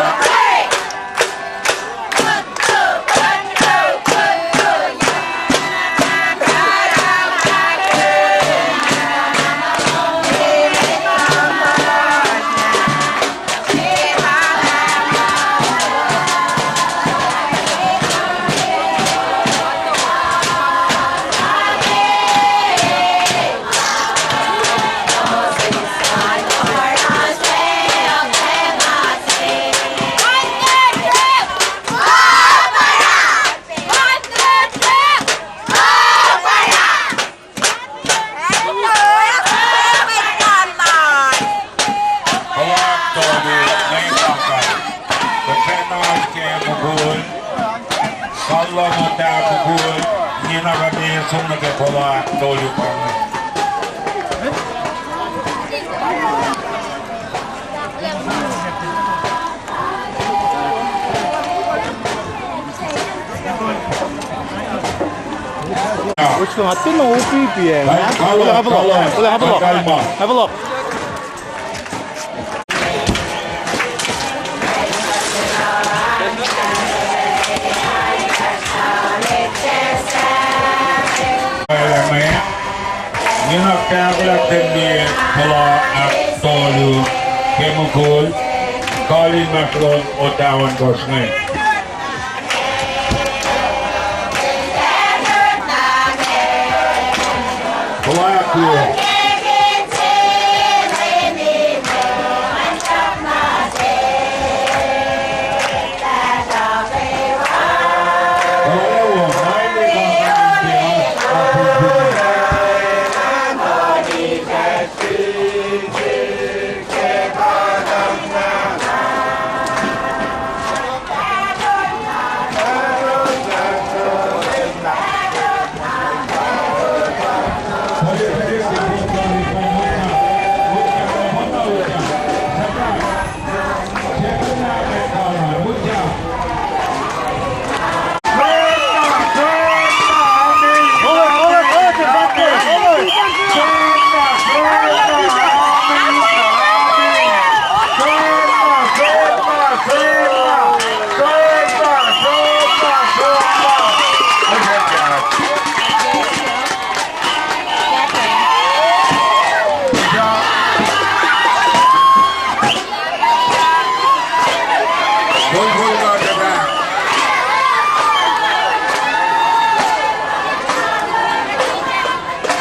Puhlakihn tolu, nwe sahkan. Kuhtwena oasr ke mukul. Kal luhn muhta mukul. Nina kame som nuh ke puhlakihn tolu pa inge. Nga tiacna upipi, eh. Kuloh, kuloh, kuloh, kuloh. Kalma. Kuloh. Nge na kahkuhlak ten liye puhla ahktolu ke mukul, kalin masrlon otawankosr inge.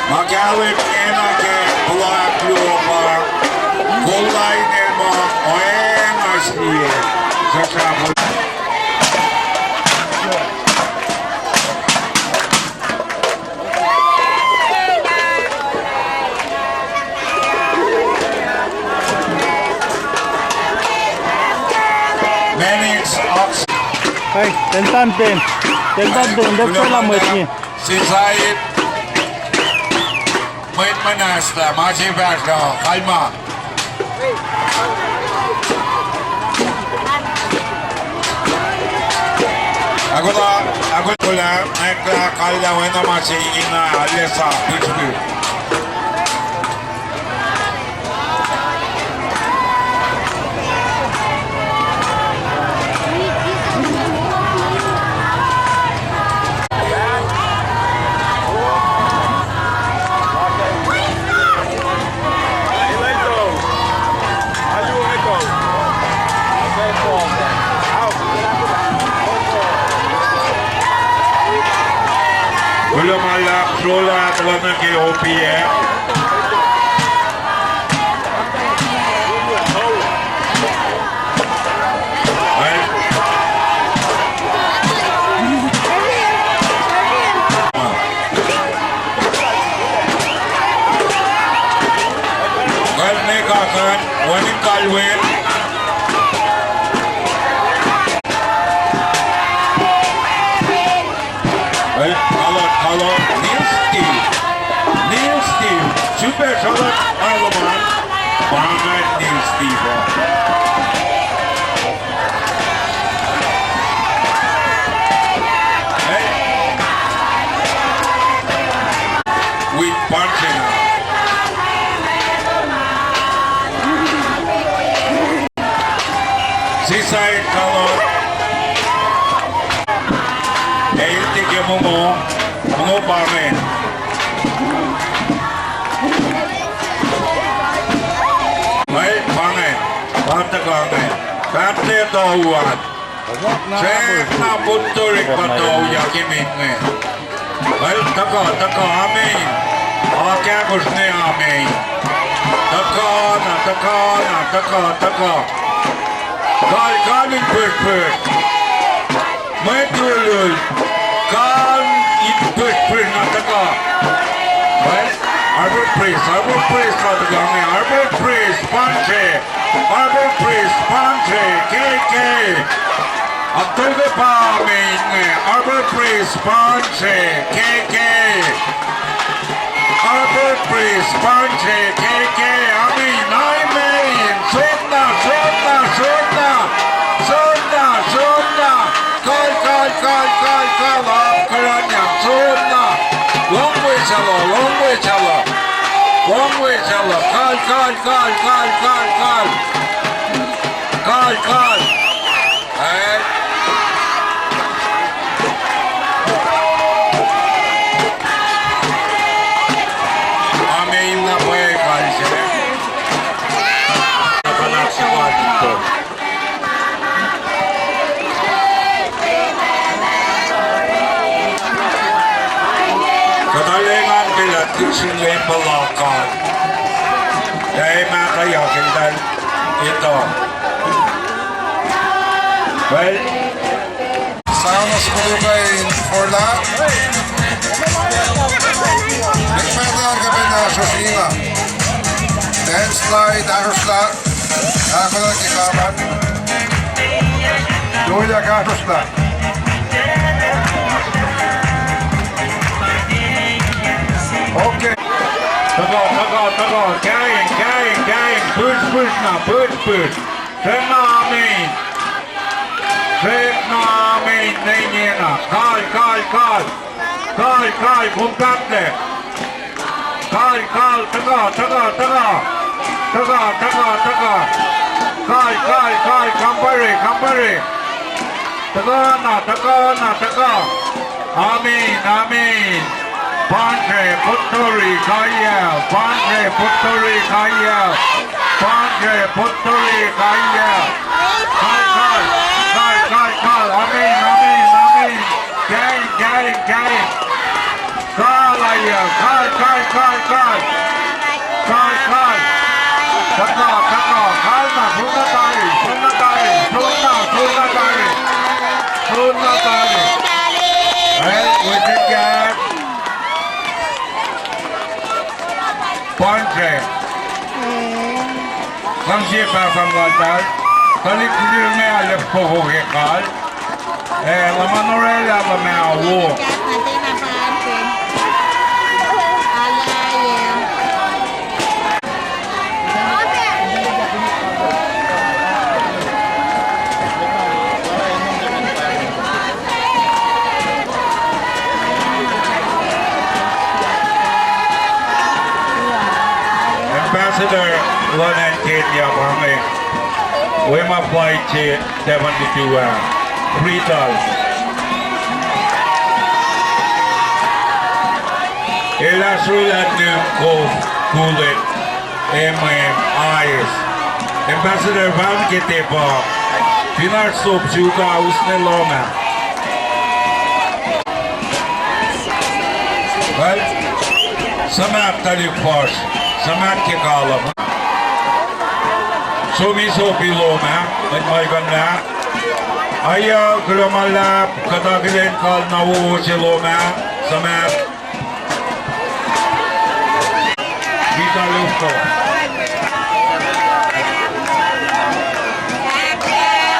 Ma kahlwem ingena ke puhla ahkluo pa, kol lain el ma oacna sie, sahsrahpu. Manix Ox. Hey, ten tan pen. Ten tan pen, ten tan pen, mwet ngi. Sisait. Mwet muhnahslah, ma se fahsruh, kalma. Akola, akola, nwacklah, kallah, oacna ma se ingena, alesa, pihsrpihsr. Kuloh ma luhlahp, srolah, tuh nuh ke opi ah. Kuht ne kakan, wacngihn kalweni. Well, hello, hello, Neil Steve. Neil Steve. Super solo, Alman. Bangan Neil Steve. Hey. With Panchena. Sisait kalon. El tike mongo, mongo pa inge. Mwet pa inge, pa tuhkuh inge. Paht etuh uan. Srackna putturik pa tuyak emet inge. Well, tuhkuh, tuhkuh, amen. Akahkosr inge, amen. Tuhkuh na, tuhkuh na, tuhkuh, tuhkuh. Kal, kal in pihsrpihsr. Mwet lulul. Kal in pihsrpihsr na tuhkuh. Well, Harbor Priest, Harbor Priest pa tuhkuh inge, Harbor Priest, Panche. Harbor Priest, Panche, K K. Atulke pa amen inge, Harbor Priest, Panche, K K. Harbor Priest, Panche, K K, amen, amen. Sotna, sotna, sotna. Sotna, sotna. Kal, kal, kal, kal, kal, apkuhran na, sotna. Long way. Sel, kal, kal, kal, kal, kal, kal. Kal, kal. Eh? Amen, na pwacye kal se. Kuht arulacna engan pac lah tuh sun we puhla kal. Ac ma kuh yohk eltahl etuh. Well, Sanas kuluka in forlah. Nick Panther ke pacna sosina. Dan Slide, Arusla. Ahkolah ke kapan. Doya Arusla. Okay. Tuhkuh, tuhkuh, tuhkuh. Kain, kain, kain. Pihs, pihs na, pihs, pihs. Srackna amen. Srackna amen. Nwe ingena. Kal, kal, kal. Kal, kal, kom pahtlac. Kal, kal, tuhkuh, tuhkuh, tuhkuh. Tuhkuh, tuhkuh, tuhkuh. Kal, kal, kal, kampare, kampare. Tuhkuh na, tuhkuh na, tuhkuh. Amen, amen. Pantri, Putori, Kaya. Pantri, Putori, Kaya. Pantri, Putori, Kaya. Kal, kal, kal, kal, kal. Amen, amen, amen. Kain, kain, kain. Kal, aia, kal, kal, kal, kal. Kal, kal. Tuhkuh, tuhkuh, kal na, sun na tari, sun na tari, sun na, sun na tari. Sun na tari. Eh, weteke. Pantri. Sang sie pahpah muhtahl. Tuhlihk srihsrihk inge arlac fokoko ke kal. Eh, luhman orwaclah luhman wo. Ambassador luhn acn Kenya pa inge. Wema flight se seventy-two ah. Freedom. El ahsrolah nim kof, kulet, emem, ais. Ambassador Van Ketepa, fin oasr sop suka usne lohm ah. Well, suhmaht tuhlihk fuhsr, suhmaht ke kahlwem. Som, som lohm ah, mwet Malcolm ah. Aia, kuloh ma luhlahp, kuht akihlen kal na wowo se lohm ah, suhmaht. Mita lufko.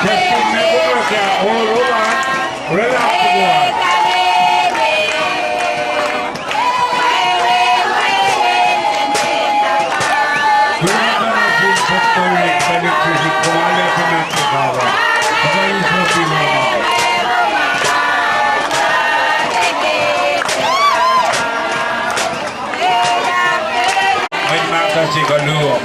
Justin, me kuh ke, o, Roland, Roland, kuh. Mwet mahtuh se kuh luo.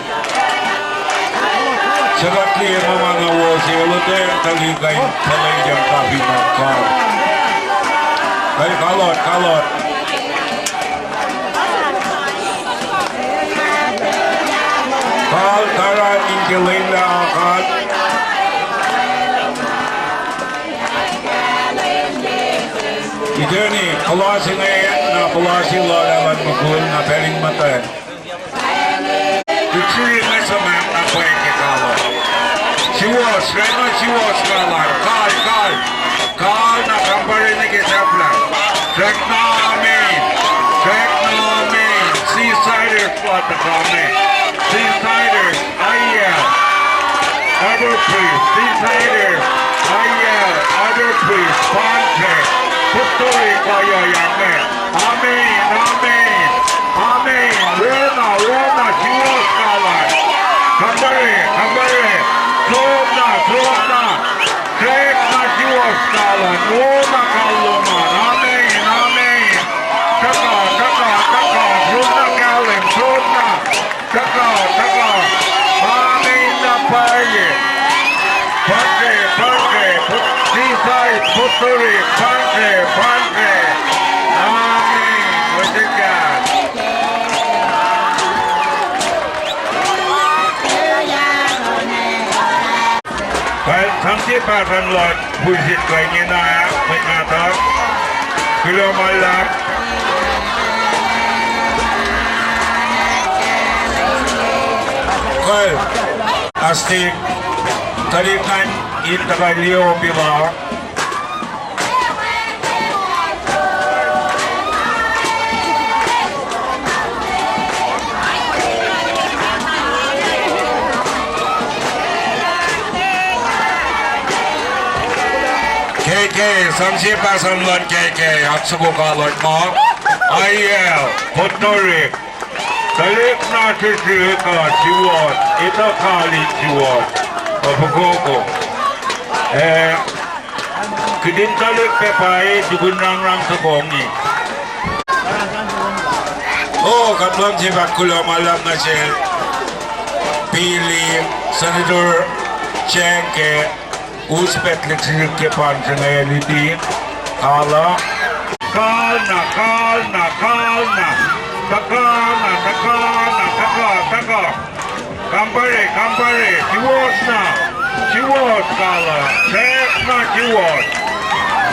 Suhkuht liye ma ma na wo se, elos tuh in tuhlihk kuh in tuhlihk in tahfwelah kal. Kal, kalot, kalot. Kal taran in ke lwelah kal. Iteni, puhla se inge, na puhla se lal Alan mukul, na pacl in muhtwacn. Tuh suri inge suhmaht na pwacye ke kal uh. Suwohs, srackna suwohs kal an. Kal, kal. Kal na kampare nuh ke sahflah. Srackna amen. Srackna amen. Seasiders pa tuhkuh me. Seasiders, aia. Harbour Bridge, Seasiders, aia. Harbour Bridge, Pantri, Putori, Kaya, aia me. Amen, amen, amen. Rona, rona, suwohs kal an. Kampare, kampare. Som na, som na. Srackna suwohs kal an. Rona kal lom an. Amen, amen. Tuhkuh, tuhkuh, tuhkuh. Som na kahlwem, som na. Sorry, pante, pante. Amen. Weteka. Well, sang sie pasan luhn pulpit ke ingena, mwet nahtuhl. Kuloh ma luhlahp. Well, astik, tuhlihk ngan in tuhkuh liye opi la. K K, sang sie pasan luhn K K, oak soko kahlwem ma. Aiel, Puerto Rico. Tuhlihk na srihsrihk uh, siwot, etuh kalin siwot. Apokoko. Eh, Kihtin tuhlihk pac pwacye, tukun rangrang soko inge. Oh, kuht luhngse fahk kuloh ma luhlahp nuh sel Pili, Senator Chang ke us pac tuhlihk srihsrihk ke pan se inge luti. Kal uh. Kalna, kalna, kalna. Tuhkuh na, tuhkuh na, tuhkuh, tuhkuh. Kampare, kampare, siwot na, siwot kal uh, srack na siwot,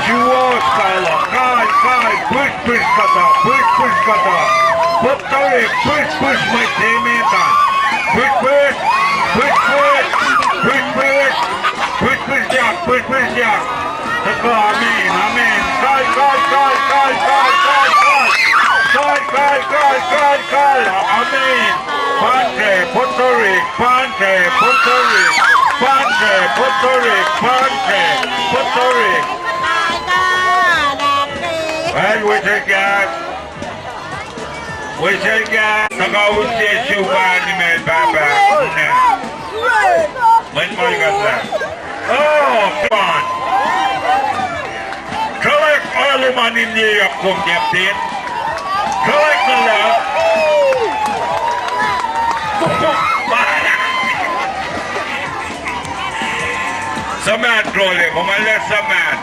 siwot kal uh, kal, kal, pihs, pihs kuhtuh, pihs, pihs kuhtuh, Puerto Rico, pihs, pihs mwet se emet an, pihs, pihs, pihs, pihs, pihs, pihs, pihs, pihs, yak, pihs, pihs, yak. Tuhkuh, amen, amen. Kal, kal, kal, kal. Kal, kal, kal, kal, kal. Amen. Pante, Puerto Rico, pante, Puerto Rico, pante, Puerto Rico, pante, Puerto Rico. Well, weteka. Weteka, tuhkuh usi suka nimel Pahpah. Mwet ma ikatlah. Oh, come on. Tuhlihk alu ma nimye yak kom, Captain. Tuhlihk nuh lah. Suhmaht role, kom alu suhmaht.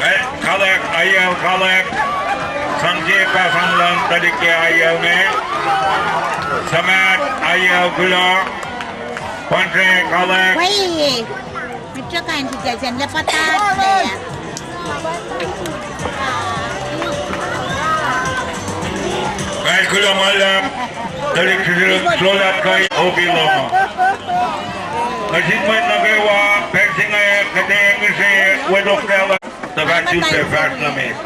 Eh, kal uh, Aiel kal uh. Sang sie pasan luhn tuhlihk ke Aiel inge. Suhmaht Aiel, kuloh. Pante kal uh. Wai, mitrekan sitasen lepata. Kal kuloh ma luhlahp. Tuhlihk srihsrihk, solat kuh opi lom uh. Nuh sin mwet nuh kwewa, pacl se inge kuht ac ngihsre wetoklac, tuhfah sulpac fahsr nuh met.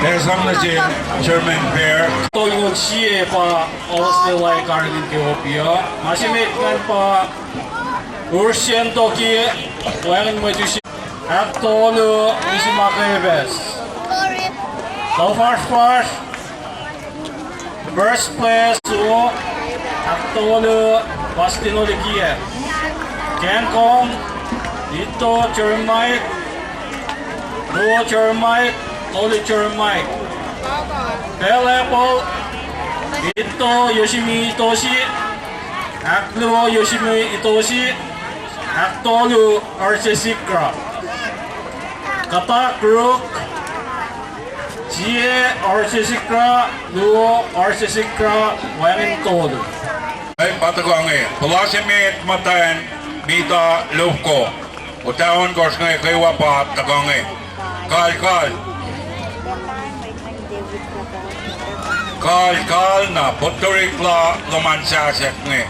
Ac sang nuh sin Chairman Bear. Tolngoul sie pa August Lai karihngihn ke opi uh. Ma se met ingacn pa Ursen Toki, wacngihn mwet use. Ahktolu, Misi Makebes. Tau Fahsrfahsr. First place, Suo. Ahktolu, Bastin Olikie. Kangkong, Ito Jeremiah. Luo Jeremiah, Tolu Jeremiah. Pale Apple, Ito Yoshimi Itoshi. Ahkluo, Yoshimi Itoshi. Ahktolu, Arse Sikra. Kuhtuh Crook, sie, Arse Sikra, luo, Arse Sikra, wacngihn tolu. Ac pa tuhkuh inge, puhla se met muhtwacn Mita Lofko. Uta ohnkohsr inge kwewa pa tuhkuh inge. Kal, kal. Kal, kal na, Puerto Rico la luhman sahsahk inge.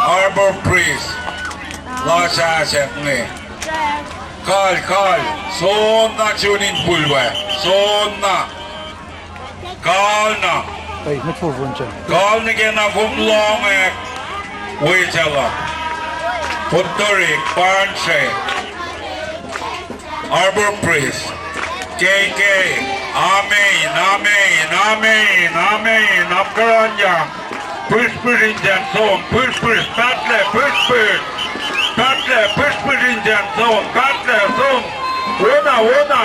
Harbor Bridge la sahsahk inge. Kal, kal, soenna sun in pulwa, soenna. Kalna. Ei, mwet forfor se. Kalna ke na kom lohng ac wesala. Puerto Rico, Pante. Harbor Bridge. K K. Amen, amen, amen, amen. Apkuhran yang. Pihs, pihs in sang som. Pihs, pihs. Pahtlac, pihs, pihs. Pahtlac, pihs, pihs in sang som. Pahtlac, som. Wona, wona.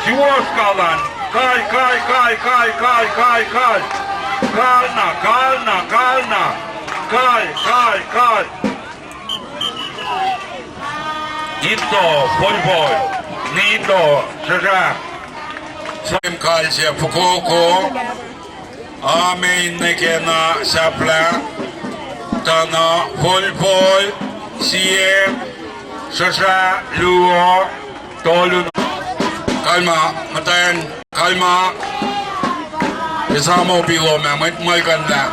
Siwohs kalan. Kal, kal, kal, kal, kal, kal, kal. Kal na, kal na, kal na. Kal, kal, kal. Ito, polpol. Nito, srahsrah. Saim kal se fokoko. Amen, nwe ke na sahflah, tuh na, polpol, sie, srahsrah, luo, tolu. Kalmac, muhtwacn, kalmac. Esam opi lom ah, mwet muhlkuhnlah.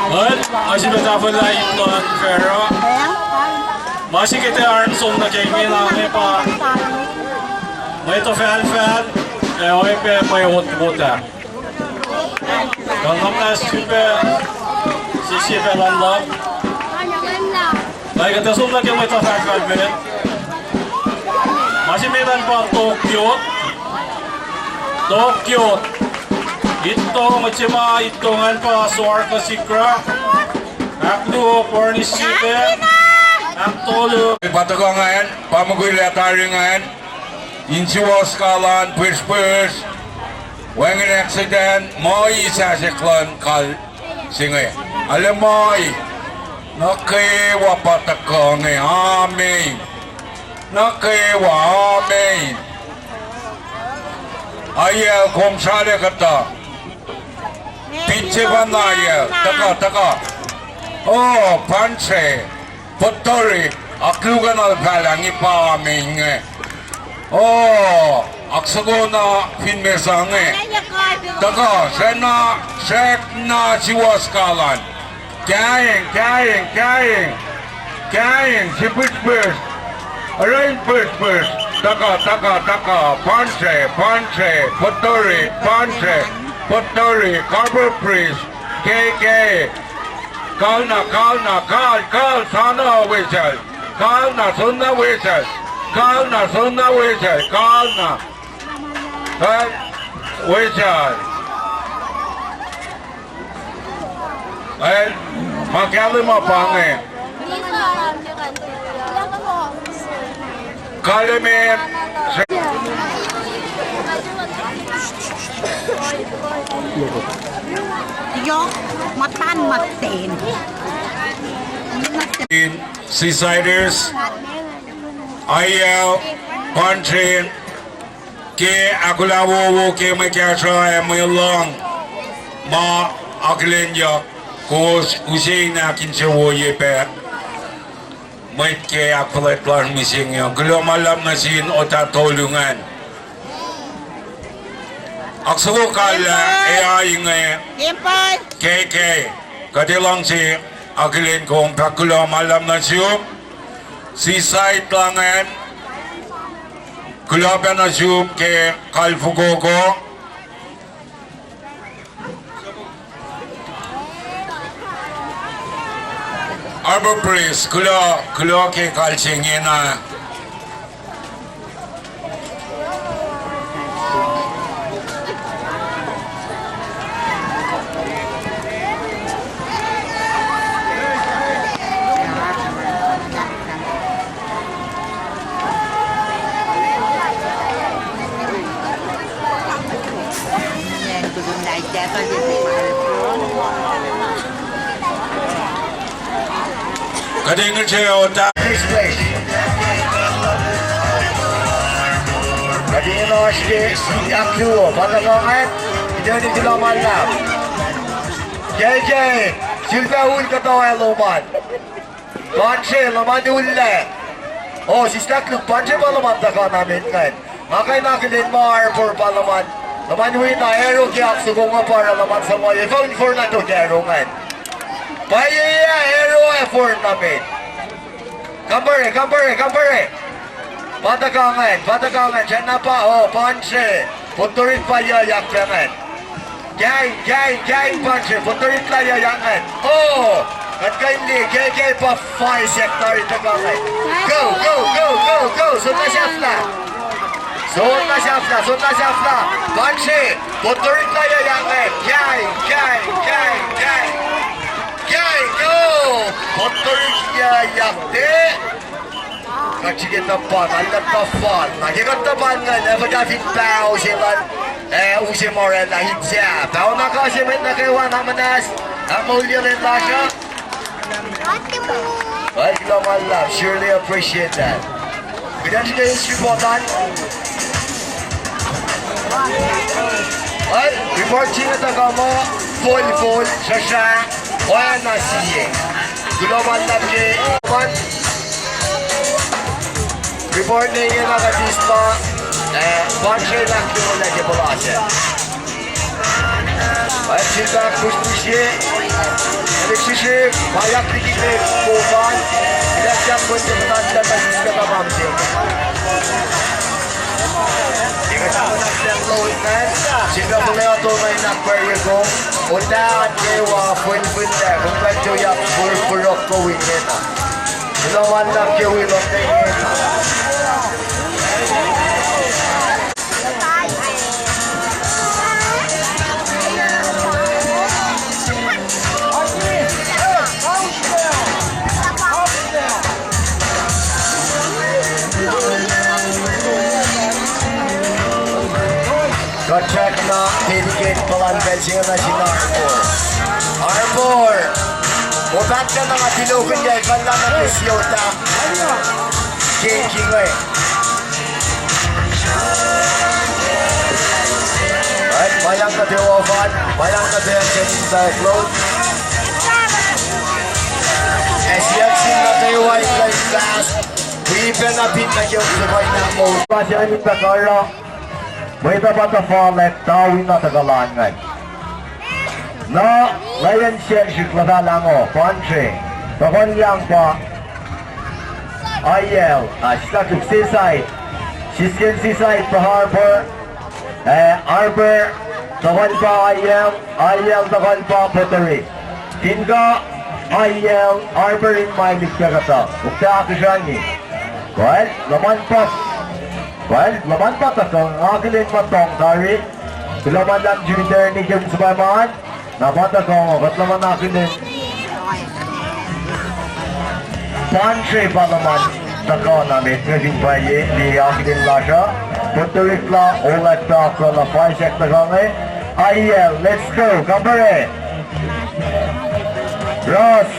Well, oasr pac tahfwelah ip luhn Pharaoh. Ma sikete arm som nuh ke ingena inge pa mwe tuhfahlfahl, ac oacyacpac mwe otwot ah. Kuh nga muhnahs srihpac, srihpac luhn luhk. Tuh kuht ac som nuh ke mwe tuhfahlfahl met. Ma se met an pa tok yot. Tok yot. Itto, mwet se ma itto ingacn pa Soar kuh Sikra. Ahkluo, Pornis Sipe. Ahktolu. Pa tuhkuh ingacn, pa mukul ah tari ingacn. Insiwohs kalan pihsrpihsr, wacngihn accident, muh sahsahk luhn kal se inge. Arlac muh, nuh kwewa pa tuhkuh inge, amen. Nuh kwewa, amen. Aiyacl, kom srale kuhtuh. Pit se pa na aiyacl, tuhkuh, tuhkuh. O, Panse. Pottori, aklukanuhl pahlah ngi pa amen inge. O, aksakona fin mesange. Tuhkuh, srackna, srackna siwohs kalan. Kaing, kaing, kaing. Kaing, si pihsrpihsr. Oruh in pihsrpihsr. Tuhkuh, tuhkuh, tuhkuh. Panse, Panse, Pottori, Panse, Pottori, Harbour Bridge, K K. Kalna, kalna, kal, kal, sana wesacl. Kalna, soenna wesacl. Kalna, soenna wesacl. Kalna. Kal, wesacl. El, ma kahlwem uh pa inge. Kahlwem, yohk muhtuhn muhtwacn. Seasiders, aiyacl, Panse, ke ahkolah wowo ke mwe kahsruh ac mwe luhng ma akihlenyuck, kowos use in ahkinsewowoye pac mwet ke ahkfuhlwact lasr mihsenge uh. Kuloh ma luhlahp nuh sin otah tolu ingacn. Aksoko kal ah, ac inge, K K, kuht ac luhngse akihlen kom, fahk kuloh ma luhlahp nuh sum. Seaside la ingacn, kuloh pac nuh sum ke kal fokoko. Harbour Bridge, kuloh, kuloh ke kal se ingena. Kuht in ngihsre otah. Kuht in oasr ke ahkluo, pa tuhkuh ingacn, kuht in kuloh ma luhlahp. K K, sulpac ul kuhtuh ac lom an. Panse, luhman ullac. O, sislah koluk, Panse pa luhman tuhkuh na met ingacn. Nga kuh in akihlen ma Harbour pa luhman. Luhman wi na Aro ke oak soko inge pa oruh luhman suhmuhslah. Efuh in forlah tok Aro ingacn? Pwacye, Aro ac forlah na met. Kampare, kampare, kampare. Pa tuhkuh ingacn, pa tuhkuh ingacn, sacna pa, o, Panse. Pottorit pa yuyak ingacn. Kain, kain, kain, Panse, Pottorit la yuyak ingacn. O, kuht kuh in liye, K K pa five sector in tuhkuh ingacn. Go, go, go, go, go, soenna sahflah. Soenna sahflah, soenna sahflah. Panse, Pottorit la yuyak ingacn. Kain, kain, kain, kain. Kain, o, Pottorit la Yak te. Kuht srihke tuhpan, kuht tuhpan. Na ke kuht tuhpan ingacn, ac fah fin paho se luhn, eh, use ma oraclah itsa. Paho na kase met nuh kwewa na muhnahs, ac moul yelen lasr uh. Well, kuloh ma luhlahp, surely appreciate that. Kuht in srihke in srihpac an. Well, report se inge tuhkuh muh, fol, fol, srusra, oacna sie. Kuloh ma luhlahp ke, man. Report ne inge na kuht eis ma, eh, Pansre lah ke ola ke puhla se. Ac sifilpac ahkpuhspuhsye, ac srihsrihk, ma yak liki ke kopan, ilyak yak mwet ke muhta lah ma sislah kapam se. Sifilpac puhla oto na in ahkpwacrye kom, otac an kwewa fwilfwil lah, kom kuh in tuyak fur-, furok ko wingena. Kuloh ma luhlahp ke wi lom ingena. Kuht srackna dedicate puhlan pacl se inge nuh sin Arbor. Arbor. Opak na nga tilokin yac kallah na ke siota. Ke kinge. Right, ma yang kuht ac ofan, ma yang kuht ac sending back load. Ac siyuck sin nuh kwewa in kuh in fast. Wi pacna pit nuh ke on se pa in ahkmoul. Pa se amin pa kara. Mwet uh pa tuhfahlah ta wi na tuhkuh lal ingacn. Na, Lion Sel srihk luhfahlah ngo, Pansre. Tuhkuh liyang pa Aiel, ah, sislah suk Seaside. Sisken Seaside pa Harbour. Eh, Harbour, tuhkuh pa Aiel, Aiel tuhkuh pa Puerto Rico. Fin kuh Aiel, Harbour in ma lihk pac kuhtuh. Ukta akihsrani. Well, luhman pa, well, luhman pa tuhkuh, nga akihlen ma tong tari. Kuloh ma luhlahp Jupiter ni ke suhpwacma an. Na pa tuhkuh, kuht luhman akihlen. Pansre pa luhman tuhkuh na met nge fin pwacye, liye akihlen lasr uh. Puerto Rico lah, Olaf tuhkuh na Faisek tuhkuh nge. Aiel, let's go, Kampare. Ros.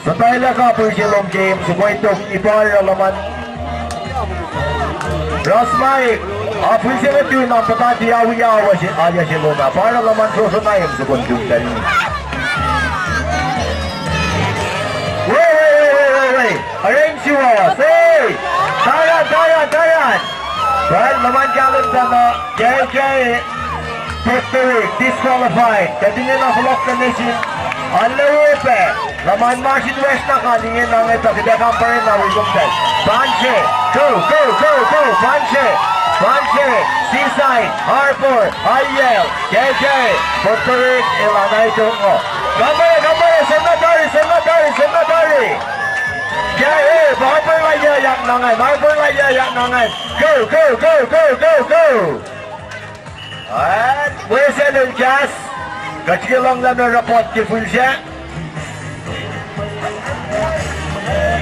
Suhtalah kapir se lom ke soko tok ipa oruh luhman. Ros Mike, apui se nge tu na puhtati awi awa se, alia se lom ah. Pa oruh luhman soso na em soko tok tari. Wei, wei, wei, wei, wei, wei. Arrange yourself. Hey! Taran, taran, taran. Well, luhman kahlwem tuh na, K K. Puerto Rico, disqualified. Kuht ingena fohlohk nuh sin Alu Ope. Luhman ma sin West Naka ingena nge tuh kuht ac Kampare na wi komtal. Pansre. Go, go, go, go. Pansre. Pansre. Seaside. Harbour. Aiel. K K. Puerto Rico. Elan aitongo. Kampare, Kampare. Som na tari, som na tari, som na tari. K K. Harbour la yayak na ngan. Harbour la yayak na ngan. Go, go, go, go, go, go. Alright, mwe selul kahs. Kuht ke lohng lah ma report ke field se.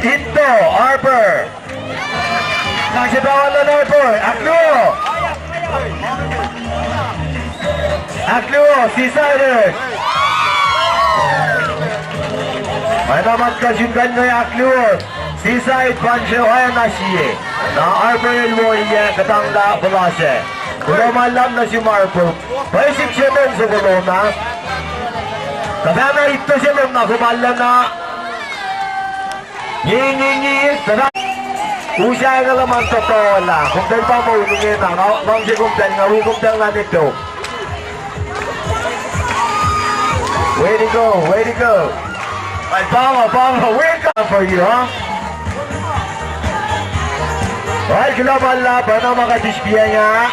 Into, Harbour. Nang se pa wal luhn Harbour. Ahkluo. Ahkluo, Seaside. Oacna ma kuht sun kuh in ahkluo. Seaside, Pansre oacna sie. Na Harbour el woiyac kuhtanglah puhla sac. Kuloh ma luhlahp nuh sum Harbour. Pwacye sik se pacl soko lom ah. Tuhfahna itto se lom na kom arulacna. Ngi, ngi, ngi, tuhfah. Usac nge luhman tohtohlah. Komtal pa moul ingena. Nga luhngse komtal, nga wi komtal nga netok. Way to go, way to go. Alright, Pama, Pama, welcome for you, huh? Alright, kuloh ma luhlahp, pa na ma kuht eis piyacng ah.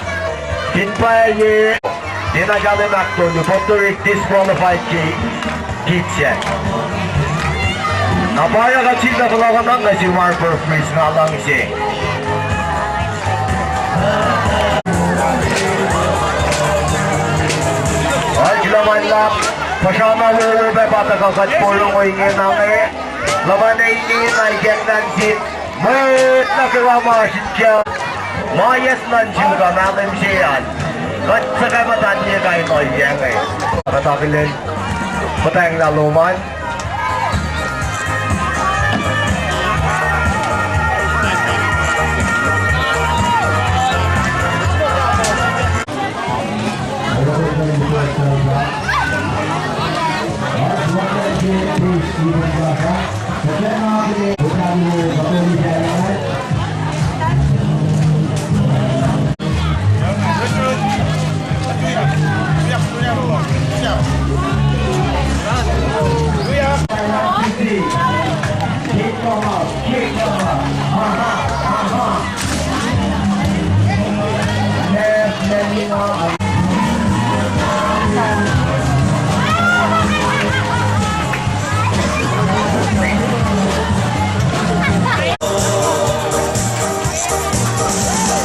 Fin pwacye, tiacna kahlwem ahktolu, Puerto Rico disqualified ke kit sac. Na pa oruh kuht sifilpac fohlohkohnang nuh sum Harbour Freeze, nga luhngse. Alright, kuloh ma luhlahp. Puhsra na lolo pac pa tuhkuh kuht porongo ingena nge. Luhpan ine na ikacklah sin mwet nuh kwewa ma sikyak. Ma yes nuh sin Chuka Malem Shean. Kuht suhkwac muhta liye kain ohiyac inge. Kuht akihlen muhtwacnglah lom an.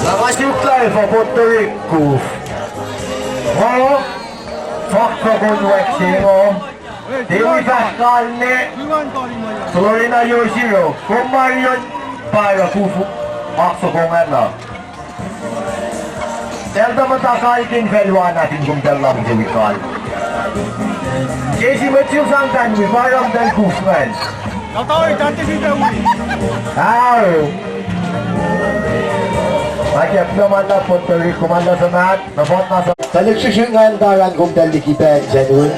Na ma suk live uh Puerto Rico. Ngo, fahk soko in wek se ngo. Tiac wi fahsr kalmac. Florina Yoshiro, kom Marion Para kufu, mak soko ngacn uh. Eltahl muhta kalkin facluh an, atin kom tahl lam se wi kal. Ke si mwet sil sang tan wi, pa ram tahl kuf ngacn. Au. Ac ke pnuh ma na Puerto Rico ma na suhmaht, na fot na sa. Tuhlihk srihsrihk ngan taran kom tahl liki band Genuine.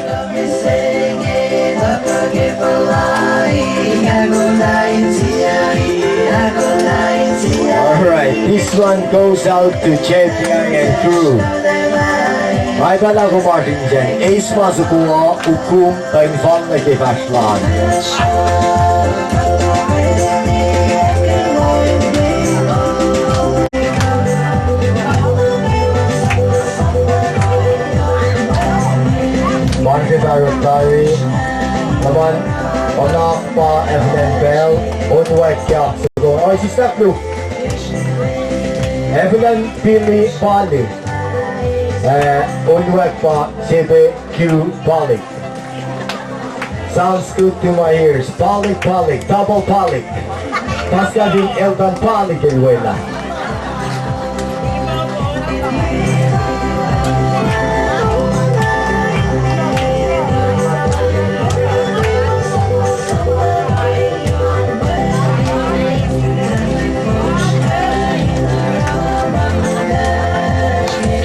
All right, this one goes out to J P I and crew. Ai pala kom asin jen, eis ma soko uh, ukum, tuh in fal nuh ke fahsr lal. Pan ke tarot tari, naman, onak pa Evelyn Bell, onwek ke soko, oh, sister lu. Evelyn Billy Pali, eh, onwek pa Sebe Q Pali. Sounds good to my ears. Palik, palik, double palik. Paskacl Elton Palik el welah.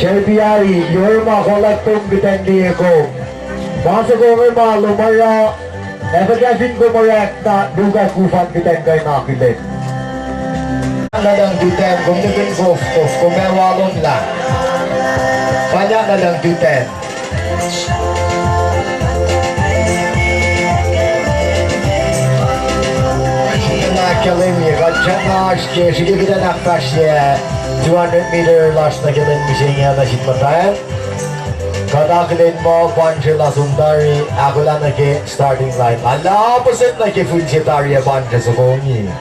Jeremy Ari, yorma kolak tom kihtin liye kom. Ma soko inge ma lom oruh, ac fuhkah fin kom oruh na luhk ah kufan kihtin kuh in akihlen. Nuh lucng kihtin, kom nihkihn kof, kof, kom ac walomlah. Palyuck nuh lucng kihtin. Ahkkahlwemye kuht srackna oasr ke srihke kihtin ahkfahsrye two hundred meter lasr nuh ke lwen mihsenge nuh sin muhtwacn. Kuht akihlen muh Pwacnse la som tari ahkolah nuh ke starting line. Alu puhsot nuh ke fihl se tari ac Pwacnse soko inge.